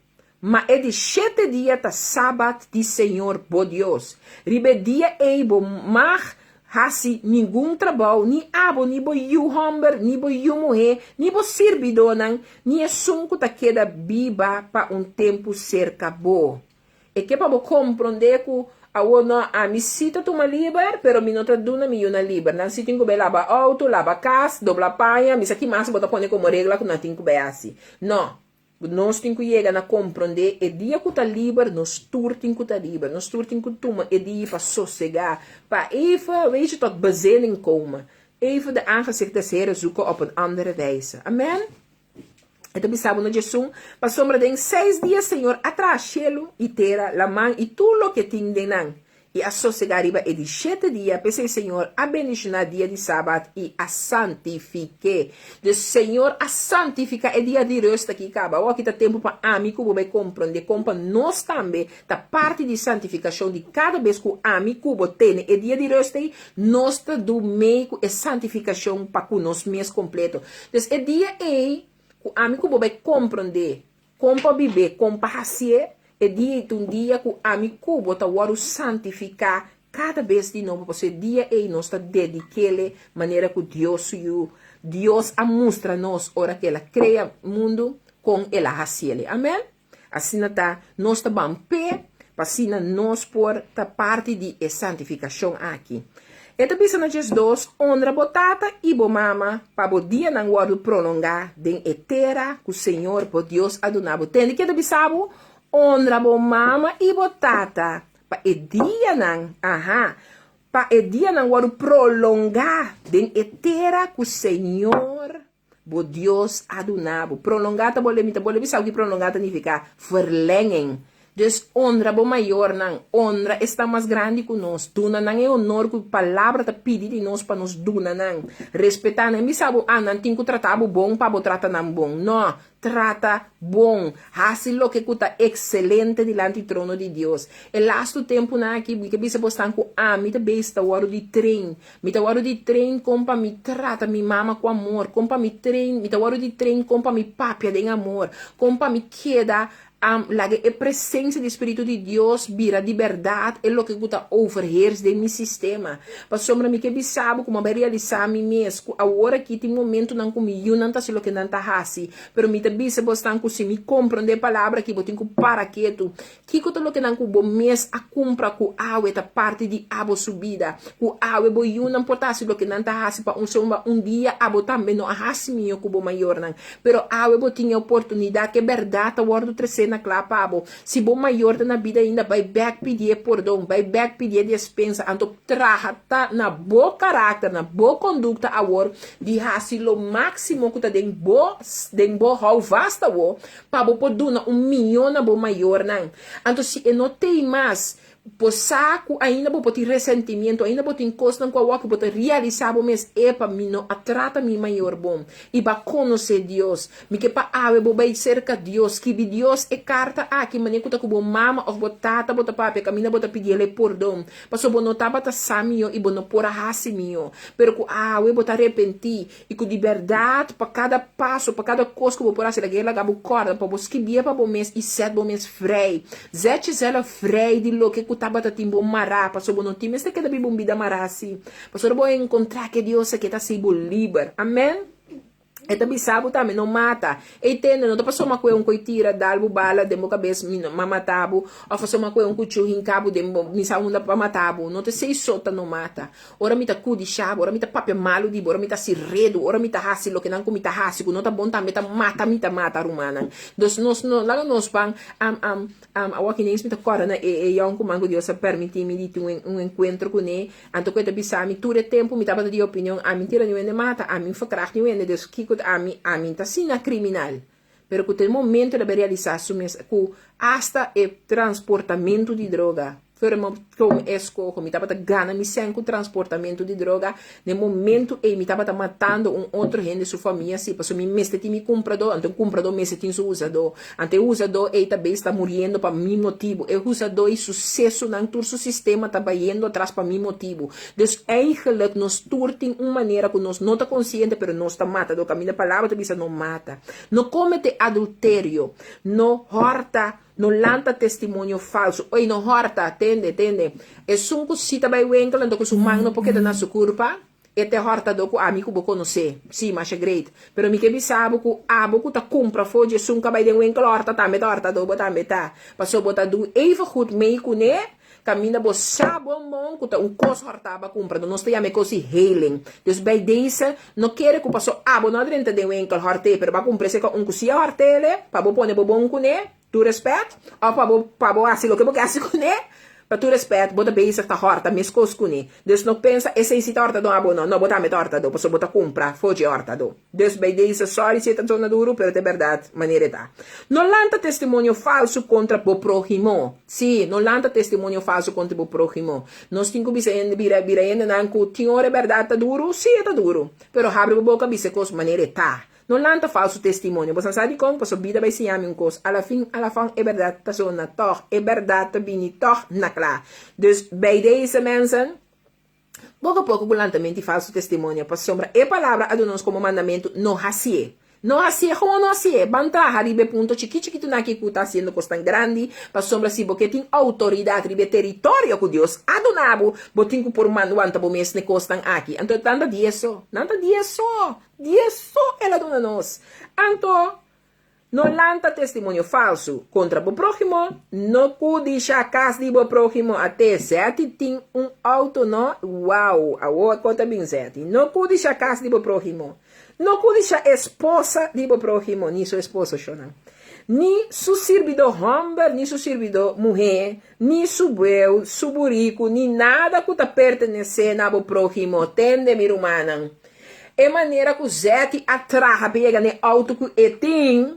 ma e di shete dia ta Sabat di Señor bo Dios. Riba e dia ei bo mag hasi ningun trabou, ni abo, ni bo yu hòmber, ni bo yu muhé, ni bo sirbidónan, ni esun ku ta keda biba pa un tempu serka bo. E ke pa bo komprondé ku awor no ami si ta tuma liber, pero mi no ta duna mi yunan liber. Nan si tin ku bai laba outo, laba kas, dobla paña, mi sa ki mas bo ta pone komo regla ku nan tin ku bai hasi. No, nos tin ku yega na komprondé e dia ku ta liber, nos tur tin ku ta liber. Nos tur tin ku tuma e dia pa sosegá, pa even, weet je, tot bezinning komen. Even de aangezicht des Heren zoeken op een andere wijze. Amen. E ta bisa bo na djesun, pasobra den seis dia Señor a traha shelu i tera, laman i tur loke tin den nan, i a sosegá riba e di shete dia, p'esei Señor a bendishoná dia di Sabat i a santifik'é. Dus Señor a santifiká e dia di rùst aki kaba. Awor aki ta tempu pa ami ku bo bai komprondé kon pa nos tambe ta parti di santifikashon di kada bes ku ami ku bo tene e dia di rùst ei, nos ta du mei ku e santifikashon pa ku nos mes kompleto. Dus e dia ei ku ami ku bo bai komprondé kon pa bib'é, kon pa hasié, e dia ei ta un dia ku ami ku bo ta wòrdu santifiká kada bes di nobo, pasobra e dia ei nos ta dedik'é manera ku Dios su Yu, Dios a mustra nos ora ku el a krea mundu, kon el a hasiel. Amèn. Asina ta, nos ta ban p'e, pa asina nos por ta parti di e santifikashon aki. E ta bisa na 12, Onra bo tata i bo mama, pa bo dianan wòrdu prolongá den e tera ku señor bo Dios a duna bo. Tende ke ta bisa bo? Onra bo mama i bo tata, pa e dianan, aha, pa e dianan wòrdu prolongá den e tera ku señor Bo Dios a duna bo. Prolongá ta bole, mi ta bole bisa ki prolongá ta nifiká, verlenging. Dus honra bo mayornan, honra esnan mas grandi ku nos, duna nan e honor ku palabra ta pidi di nos pa nos duna nan. Respetá nan. Bisa bo, ah, nan tin ku trata bo bon pa bo trata nan bon. No, Trata bon, hasi loke ku ta ekselente dilanti trono di Dios. E lastu tempunan aki mi ke bisa bosnan ku ami ta bezig ta wòrdu di train. Mi ta wòrdu di train kon pa mi trata mi mama ku amor, kon pa mi train, mi ta wòrdu di train kon pa mi papia den amor, kon pa mi keda laga e presensia di Spiritu di Dios bira di bèrdat e loke ku ta overheers den mi sistema. Pasobra mi ke bisa bo ku mi a bai realisá mi mes ku awor aki tin momentunan ku mi yunan ta hasi loke nan ta hasi, pero mi ta bisa bosnan ku si mi komprondé e palabra aki bo tin ku para ketu. Kiko ta loke nan ku bo mes a kumpra ku awe ta parti di abo su bida? Ku awe bo yunan por ta hasi loke nan ta hasi pa un sombra un dia abo tambe no a hasi mihó ku bo mayornan. Pero awe bo tin e oportunidat ku e bèrdat ta wòrdu tresé na kla pa bo. Si bo mayor ta na bida ainda, bai bèk pidié pordon, bai bèk pidié despensa. Anto traha ta na bo karakter, na bo kondukta awor di hasi lo máksimo ku ta den bo den bo houvast awor pa bo por duna un mihó na bo mayornan. Anto si e no t'ei mas, Bo sa ku ainda bo por tin resentimiento, ainda bo tin kosnan ku awor ku bo ta realisá bo mes, Epa, mi no a trata mi mayor bon. I bo a konosé Dios. Mi ke pa awe bo bai serka Dios, skibi Dios e karta aki manera ku ta ku bo mama òf bo tata bo ta papia kaminda bo ta pidi el e pordon, pasobra bo no tabata sa mihó i bo no por a hasi mihó. Pero ku awe bo ta arepentí I ku di bèrdat pa kada paso, pa kada kos ku bo por hasi, laga e laga bo kòrda pa bo skibié pa bo mes i sèt bo mes vrij. Zet jezelf vrij di loke ku tabata tin bo mará, pasobra bo no tin mester keda biba un bida mará así. Pasobra bo a enkontrá ku e Dios aki, e ta hasi bo liber. Amèn. E ta bisa bo tambe, no mata. Ey tende, no ta pasobra ku e un koi tira dal bo bala den bo kabes mi no mata bo, òf pasobra ku e un kuchú hinka bo den bo mi sa unda pa mata bo. No ta esei so ta no mata. Ora mi ta kudishá bo, ora mi ta papia malu di bo, ora mi ta hasi redu, ora mi ta hasi loke nan ku mi ta hasi ku no ta bon tambe ta mata mi ta mata rumannan. Dus nos no laga nos ban am am am awor aki nens mi ta kòrda na e e yònkuman ku Dios a pèrmití mi di tin un un enkuentro kuné. Anto ku e ta bisa mi tur e tempu mi tabata di opinion ami tira niun hende mata, ami verkracht niun hende, dus kiko ta ami, ami ta asina kriminal. Pero ku te momento el a bin realisá su mes ku asta e transportamentu di droga, firma kon e skoho, mi tabata gana mi sèn ku transportamentu di droga, na e momento ei mi tabata matando un otro hende su famia si, pasobra mi mester tin mi kumpradó, anto e kumpradó mester tin su usadó. Anto e husadó ei ta bes ta muriendo pa mi motibu. E husadó ei su sesunan, tur su sistema ta bayendo atras pa mi motibu. Dus eigenlijk nos tur tin un manera ku nos no ta konsiente pero nos ta mata. Dor kaminda palabra ta bisa no mata. No komete adulterio. No hòrta. No lanta testimonio falsu. Oi no hòrta, tende, tende. Esun ku si ta bai winkel anto ku su man no por keda na su kurpa. E ta e hòrtadó ku ami ku bo konosé. Sí, masha great. Pero mi ke bisa bo ku abo ku ta kumpra for dje esun ku a bai den winkel hòrta tambe ta hòrtadó, bo tambe ta. Pasobra bo ta du even goed mee kuné, kaminda bo sa bon bon ku ta un kos hòrtá bo a kumpra. Nos ta yama e kos di heling. Dus bij deze, no kere ku paso abo no a drenta den winkel hòrt'é, pero bo a kumpra esei ku un ku sí a hòrt'é, pa bo pone bo bon kuné. Tur respet, of pa bo pa bo hasi loke bo ke hasi kuné, pa tur respet bo ta bezig ta hòrta meskos kuné. Dus no pensa esei si ta hòrtadó abo no, no bo tambe ta hòrtadó pasobra bo ta kumpra for dje hòrtadó. Dus bij deze sorry si e ta zona duru pero ta e bèrdat manera e ta. No lanta testimonio falsu kontra bo próhimo. Sí, no lanta testimonio falsu kontra bo próhimo. Nos tin ku bisa hende bira bira hendenan ku tin ora e bèrdat ta duru, sí e ta duru, pero habri bo boka bisa e kos manera e ta. No lanta falsu testimonio. Boso sa dikon? Pasobra bida bai siña mi un kos. Alafin, alafan, e bèrdat ta sona tòg. E bèrdat ta bini tòg na kla. Dus, bij deze mensen, poko poko ku lantamento di falsu testimonio, pasobra e palabra a duna nos komo mandamentu, no hasié. No hasié, gewoon no hasié. Ban traha riba e punto chikí chikitunan aki ku ta hasiendo kosnan grandi, pasobra si bo ke tin outoridat riba e teritorio ku Dios a duna bo, bo tin ku por wanta bo mes na e kosnan aki. Anto, nan ta di eso. Nan ta di eso. Dies so el a duna nos. Anto, no lanta testimonio falsu kontra bo próhimo, no kudisha kas di bo próhimo. Ate Zeti tin un outo no? Wow! Awor kon ta bin Zeti. No kudisha kas di bo próhimo. No kudisha esposa di bo próhimo, ni su esposo, shonnan. Ni su sirbidó hòmber, ni su sirbidó muhé, ni su bueu, su buriku, ni nada ku ta pertenesé na bo próhimo. Tende, mi rumannan. E manera ku Zetty a traha pa yega n'e outo ku e tin,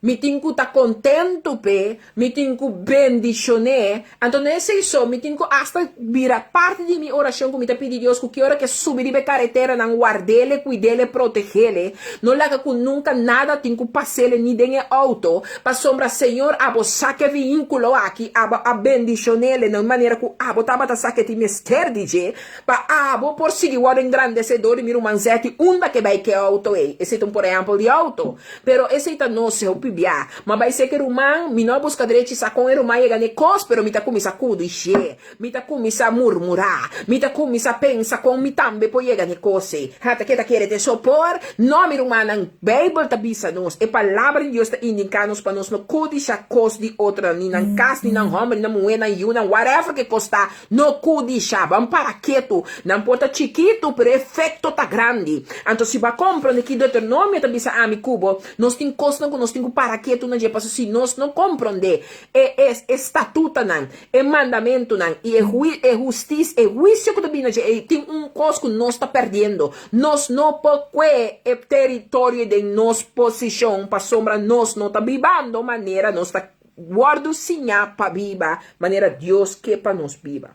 mi tin ku ta kontentu p'e, mi tin ku bendishon'é. Anto no esei so, mi tin ku asta bira parti di mi orashon ku mi ta pidi Dios ku ki ora ku e subi riba e kareteranan, ward'el, kuid'el, proteg'el, no laga ku nunka nada tin ku pas'el ni den e outo, pasobra Señor abo sa ku e vehíkulo aki abo a bendishon'el na un manera ku abo tabata sa ku e tin mester di dje. Pa abo por sigui wòrdu engrandesé dor di mi ruman Zeti unda ke bai ke outo ei. Esei ta un por ehèmpel di outo. Pero esei ta nos hopi bia. Ma bai ser ke ruman, mi no a buska drechi sa kon e ruman yega n'e kos, pero mi ta kuminsá kudish'é. Mi ta kuminsá murmurá. Mi ta kuminsá pensa kon mi tambe por yega n'e kos ei. Ha, ta ke ta kere te so por? No, mi rumannan, Beibel ta bisa nos, e Palabra di Dios ta indiká nos pa nos no kudishá kos di otronan, ni nan kas, ni nan hòmber, ni nan muhé, nan yunan, whatever ke kos ta. No kudisha, ban para ketu. Nan por ta chikitu, pero e efekto ta grandi. Anto si bo a komprondé ki Deuteronomio ta bisa ami ku bo, nos tin kosnan ku nos tin ku para ketu na dje, pasobra si nos no komprondé e e e statutanan, e mandamentunan i e hui e hustis e huisio ku ta bini na dje, ei tin un kos ku nos ta pèrdiendo. Nos no por kue e teritorio den nos posishon pasobra nos no ta bibando manera nos ta Wòrdu siñá pa biba manera Dios ke pa nos biba.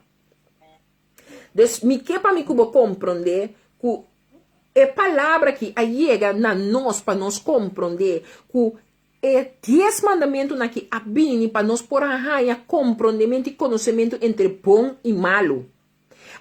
Dus mi ke pa mi ku bo komprondé ku e palabra aki a yega na nos pa nos komprondé ku e dies mandamentunan aki a bini pa nos por a haña komprondementu i konosementu entre bon i malu.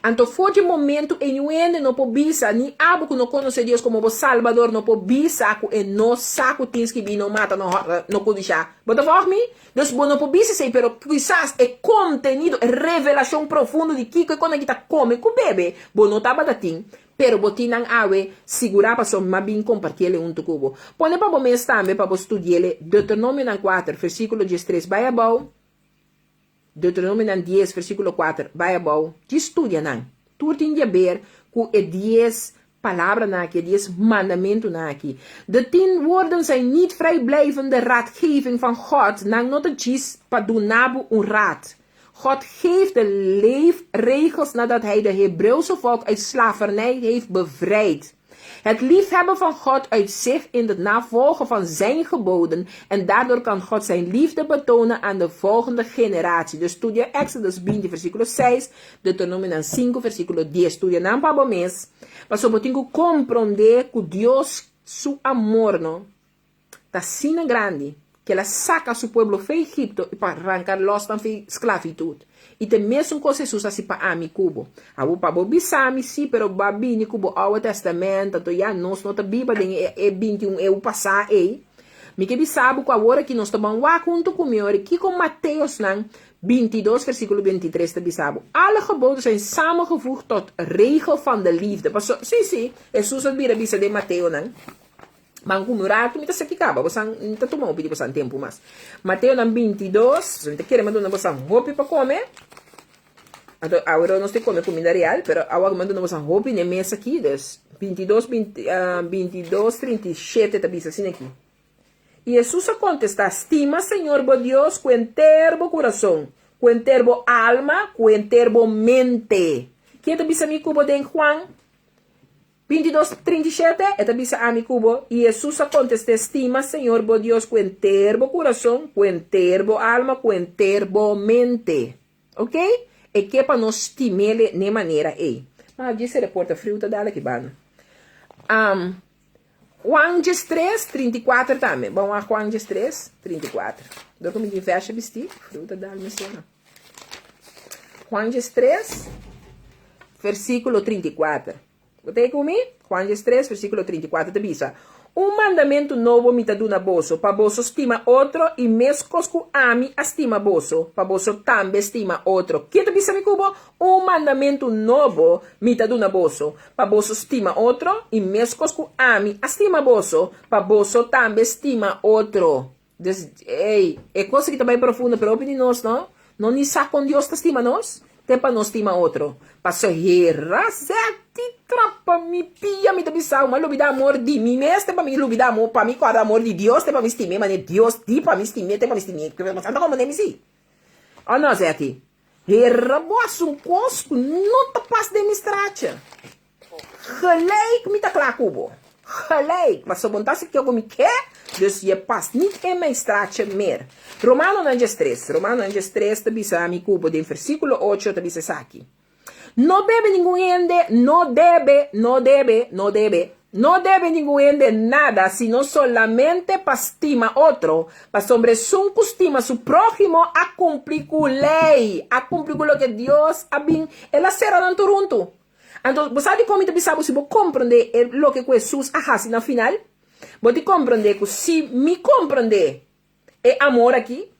Anto for di momento ei niun hende no por bisa, ni abo ku no konosé Dios komo bo Salbador no por bisa ku e no sa ku tin skibí no mata, no hòrta, no kudishá. Bo ta vòg mi? Dus bo no por bisa esei, pero kisas e kontenido, e revelashon profundo di kiko e konaki ta kome ku bebe, bo no tabata tin. Pero bo tin nan awe sigurá pasobra mi a bin kompartiel e huntu ku bo. Pone pa bo mes tambe pa bo studiel e Deuteronomionan kuater, versíkulo diestres bai abou, Deuteronomionan dies, versíkulo kuater bai abou. Djis studia nan. Tur tin di aber ku e dies palabranan aki, e dies mandamentunan aki. De tien woorden zijn niet vrijblijvende raadgeving van God, nan no ta djis pa duna bo un raad. God geeft de leefregels nadat hij de Hebreeuwse volk uit slavernij heeft bevrijd. Het liefhebben van God uit zich in het navolgen van zijn geboden en daardoor kan God zijn liefde betonen aan de volgende generatie. Dus studia Exodus binti versíkulo seis, Deuteronomionan sinku versíkulo dies. Studia nan pa bo mes, pasobra bo tin ku komprondé ku Dios su amor no ta asina grandi ku el a saka su pueblo fe Egipto i pa ranka los nan fe sklavitut. I ta e mesun kos Hesus hasi pa ami ku bo. Abo pa bo bisa mi si, pero bo a bini ku bo Oude Testament, anto ya nos no ta biba den e binti un eu pasá ei. Mi ke bisa bo ku awor aki nos ta ban wak huntu ku mi ora kiko Mateosnan bintidos versíkulo bintitres ta bisa bo. Alle geboden zijn samengevoegd tot regel van de liefde. Paso, si, si, Hesus a bira bisa den Mateonan. Ban ku un ratu mi ta saki kaba, bosan N ta tuma hopi di bosan tempu mas. Mateonan bintidos, mi ta kere mi a duna bosan hopi pa kome. Anto awor nos tin kome kuminda real, pero awor mi a duna bosan hopi n'e mes aki, dus bintidos, bintidos trinta i shete ta bisa asina aki. I Hesus a kontestá, Stima Señor bo Dios ku henter bo kurason, ku henter bo alma, ku henter bo mente. Kie ta bisa mi ku bo den Juan Bintidos, 37, E ta bisa ami ku bo, I Hesus a kontest'é, Stima Señor bo Dios ku henter bo kurason, ku henter bo alma, ku henter bo mente. Ok? E ke pa nos stim'El n'e manera ei. Ma djis e reporta friu ta dal aki banda. Am, Juan diestres, 34 tambe. Bon wak Juan diestres, 34. Dor ku mi tin vèrsha bistí, friu ta dal mesora. Juan diestres, versíkulo 34. Bo ta ei ku mi? Juan diestres, versíkulo 34 ta bisa, Un mandamentu nobo mi ta duna boso, pa boso stima otro, i meskos ku ami a stima boso, pa boso tambe stima otro. Ken ta bisa mi ku bo? Un mandamentu nobo mi ta duna boso, pa boso stima otro, i meskos ku ami a stima boso, pa boso tambe stima otro. Dus, ey, e kos aki ta bai profundo, pero hopi di nos no, no ni sa kon Dios ta stima nos, te pa nos stima otro. Paso hera seti trapa mi pia, mi ta bisa, mi a lubida amor di mi mes, te pa mi lubida amor, pa mi kòrda amor di Dios, te pa mi stim'é manera Dios di pa mi stim'é, te pa mi stim'é. Bo ta komprendé mi si? O no, Zeti? Hera bo hasi un kos ku no ta pas den mi straatje. Gelijk mi ta kla ku bo. Gelijk. Pasobra bo no ta hasi kiko ku mi ke, dus je past niet in mijn straatje meer. Romanonan diestres. Romanonan diestres ta bisa mi ku bo den versíkulo ocho ta bisa esaki, No debe ningun hende, no debe, no debe, no debe, no debe ningun hende nada, sino solamente pa stima otro, pasobra esun ku stima su próhimo a kumpli ku lei, a kumpli ku loke Dios a bin, el a sera nan tur huntu. Anto, bo sa dikon mi ta bisa bo si bo komprondé e loke ku Hesus a hasi na final? Bo tin komprondé ku si mi komprondé e amor aki,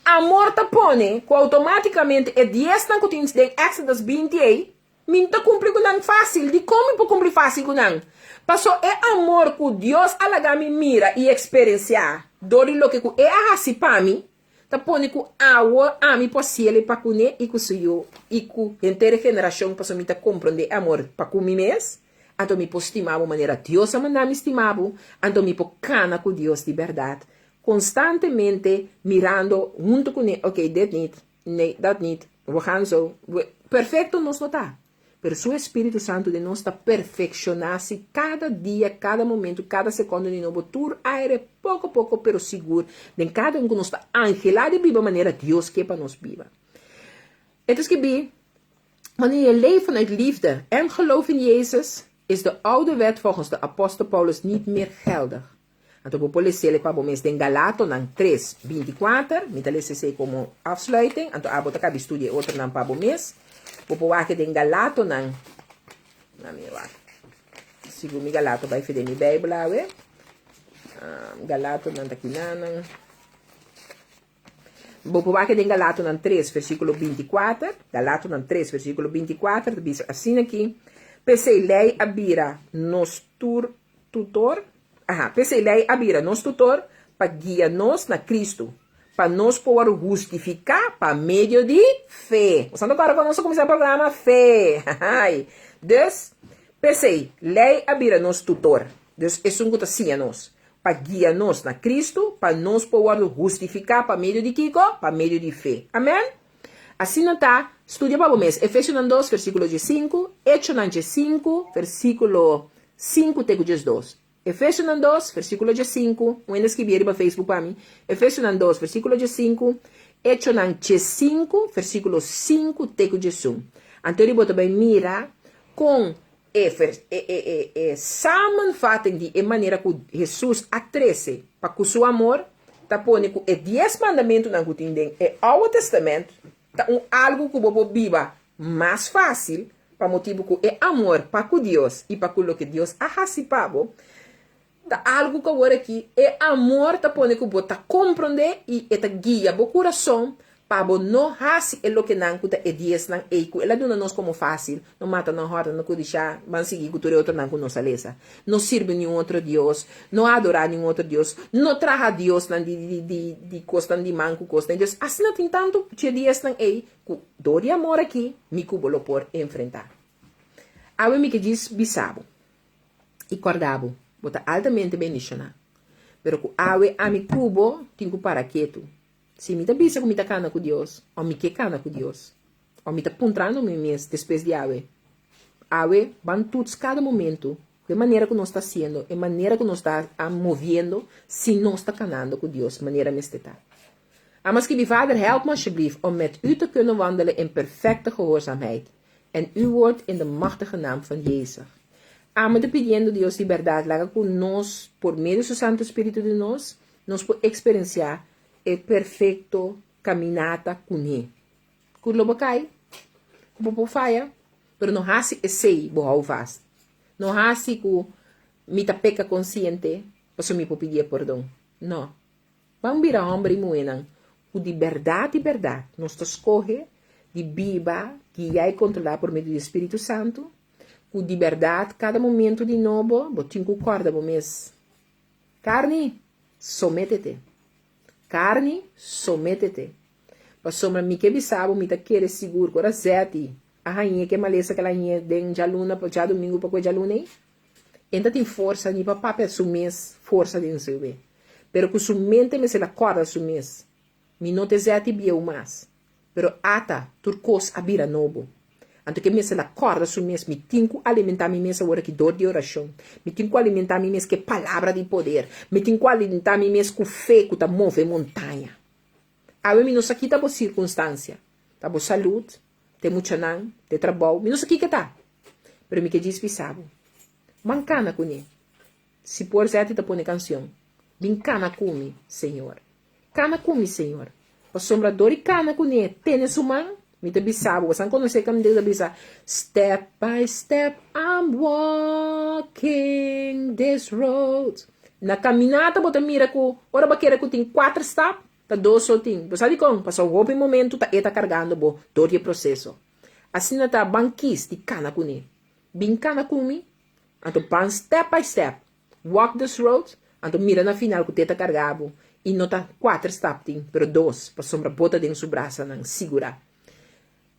amor ta pone ku outomátikamente e diesnan ku tin den Exodus binti ei, mi no ta kumpli ku nan fásil. Dikon mi por kumpli fásil ku nan? Paso e amor ku Dios a laga mi mira i eksperensiá dor di loke ku E a hasi pa mi, Ta pone ku awo ami por siele pa kuné i ku su yu i ku henter e generashon pasobra mi ta komprondé e amor pa ku mi mes, anto mi por stima bo manera Dios a manda mi stima bo, anto mi por kana ku Dios di bèrdat konstantemente mirando huntu kuné, ok dit niet, nee dat niet, we gaan zo, we, perfekto nos no ta. Pero su Espíritu Santu den nos ta perfekshoná si kada dia, kada momentu, kada sekondo di nobo, tur aire, poko poko pero sigur, den kada un ku nos ta anhelá di biba manera Dios ke pa nos biba. E ta skibí, Wanneer je leeft vanuit liefde en geloof in Jezus, is de oude wet volgens de apostel Paulus niet meer geldig. Anto bo por les'el pa bo mes den Galatonan tres, 24. Mi ta lesa esei komo afsluiting, anto abo ta kabi studia e otronan pa bo mes. Bo por wak den Galatonan. Na mi wak. Sigur mi Galato bai fede mi Bijbel awe. Um, Galatonan ta kinanan. Bo por wak den Galatonan 3, versíkulo 24. Galatonan 3, versíkulo 24, ta bisa asina aki. P'esei lei a bira nos tur tutor. Aha, p'esei lei a bira nos tutor pa guia nos na Kristu, pa nos por wòrdu hustifiká pa medio di fe. Bo sa kòrda ku nos a kuminsá e programa? Fe. Haai. Dus, p'esei lei a bira nos tutor. Dus, esun ku ta siña nos, pa guia nos na Kristu, pa nos por wòrdu hustifiká pa medio di kiko? Pa medio di fe. Amèn? Asina ta, studia pa bo mes Efesionan dos, versíkulo diesinku, Echonan diesinku, versíkulo sinku te ku diesdos. Efesionan dos, versíkulo diesinku, un hende skibié riba Facebook pa mi, Efesionan dos, versíkulo diesinku, Echonan diesinku, versíkulo sinku te ku diesun. Anto di bo ta bai mira kon e e e e samenvatting di e manera ku Hesus a trese pa ku su amor ta pone ku e dies mandamentunan ku tin den e Oude Testament ta un algu ku bo por biba mas fásil pa motibu ku e amor pa ku Dios i pa ku loke Dios a hasi pa bo ta algu ku awor aki e amor ta pone ku bo ta komprondé i e ta guia bo kurason pa bo no hasi e lokenan ku ta e diesnan ei ku el a duna nos komo fásil, no mata, no hòrta, no kudishá, ban sigui ku tur e otronan ku nos a lesa. No sirbi niun otro dios, no adorá niun otro dios, no traha diosnan di di di di kosnan di man ku kosnan. Entonces, asina tin tantu dje diesnan ei ku dor di amor aki mi ku bo lo por enfrentá. Awe mi ke djis bisa bo. I kòrda bo, bo ta altamente bendishoná. Pero ku awe ami ku bo tin ku para ketu. Si mi ta bisa ku mi ta kana ku Dios, òf mi ke kana ku Dios, òf mi ta puntrando mi mes despues di awe, awe ban tuts kada momentu ku e manera ku nos ta hasiendo, e manera ku nos ta moviendo, si nos ta kanando ku Dios manera mester ta. Ama skibi, Vader, help me alsjeblieft om met U te kunnen wandelen in perfecte gehoorzaamheid en U woord in de machtige naam van Jezus. Ami ta pidiendo Dios di berdad laga cu nos, por medio Su Santo Spiritu den nos, nos por experiencia e perfecto caminata cune. Cu lo bo cay, cu bo por faya, pero no haci esey bo hou vast. No haci cu mi ta peca consciente pasobra mi por pidié pordon. No. Ban bira hòmber i muhénan ku di bèrdat di bèrdat nos ta skohe di biba, guiá i kontrolá por medio di e Spiritu Santu, ku di bèrdat kada momentu di nobo bo tin ku kòrda bo mes, Karni, sométete! Karni, sométete! Pasobra mi ke bisa bo mi ta kere sigur ku ora Zèti a hañ'é ku e malesa ku el a hañ'é den djaluna pa djadumingu pa ku e djaluna ei, E ta tin forsa ni pa papia su mes forsa den su be. Pero ku su mente mester a kòrda su mes, Mi no ta e zèti bieu mas, pero ata tur kos a bira nobo. Anto ke mester a kòrda su mes, Mi tin ku alimentá mi mes awor aki dor di orashon. Mi tin ku alimentá mi mes ku e palabra di poder. Mi tin ku alimentá mi mes ku fe ku ta move montaña. Awe mi no sa kita bo sirkunstansia, ta bo salud, ta e muchanan, ta e trabou, mi no sa kiko ta. Pero mi ke djis bisa bo, Ban kana kuné. Si por Zetty ta pone kansion, Bin kana ku mi, Señor. Kana ku mi, Señor. Pasobra dor di kana kuné, tene su man, mi ta bisa bo, bosan konosé kaminda ku ta bisa, Step by step I'm walking this road. Na kaminata bo ta mira ku ora bo a kere ku tin kuater stap, ta dos so tin. Bo sa dikon? Pasobra hopi momentu ta e ta kargando bo dor di e proseso. Asina ta ban kis di kana kuné. Bin kana ku mi, anto ban step by step, walk this road, anto mira na final ku te ta karga bo i no ta kuater stap tin, pero dos, pasobra bo ta den su brasanan sigurá.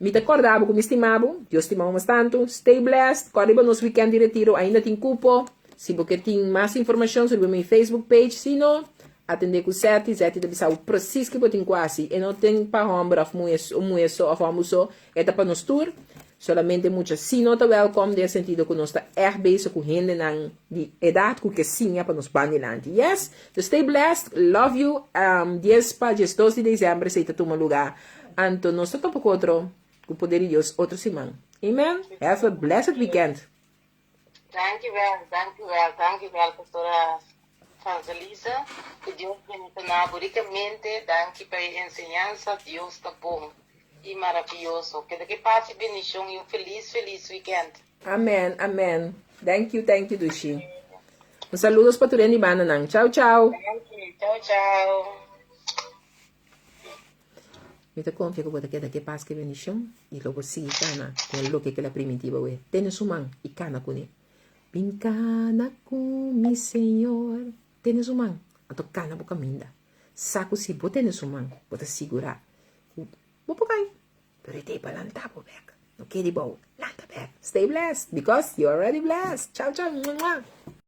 Mi ta kòrda bo ku mi stima bo, Dios stima bo mas tantu. Stay blessed, kòrda riba nos weekend di retiro, ainda tin kupo. Si bo ke tin mas informashon riba mi Facebook page, si no, atendé ku Zetty, Zetty ta bisa bo presis ke bo tin ku hasi. E no tin pa hòmber òf muhé, muhé so òf hòmber so, e ta pa nos tur. Solamente mucha si no ta wèlkòm den e sentido ku nos ta ègt bezig ku hendenan di edat ku ke siña pa nos ban dilanti. Yes! So stay blessed, love you, dies pa diesdos di desèmber esei ta tuma lugá. Anto nos ta topa ku otro ku poder di Dios otro siman. Amen. Have a blessed weekend. Danki wel, danki wel, danki wel Pastora Franselisa. Ku Dios bendiciona bo ricamente. Danki pa e enseñansa. Dios ta bon. I maravioso. Keda ku pas i bendishon i un felis felis weekend. Amen, amen. Thank you, thank you, Dushi. Un saludos pa tur hende di bandanan. Chao, chao. Thank you. Chao, chao. Mi ta konfia ku bo ta keda ku e pas ku e bendishon i lo bo sigui kana den loke ku el a primintí bo awe. Tene su man i kana kuné. Bin kana ku mi, Señor. Tene su man, anto kana bo kaminda. Sa ku si bo tene su man, bo ta sigurá ku bo por kai, pero e ta ei pa lanta bo bek. No keda bou, lanta bek. Stay blessed, because you already blessed. Chao, chao. Mua, mua.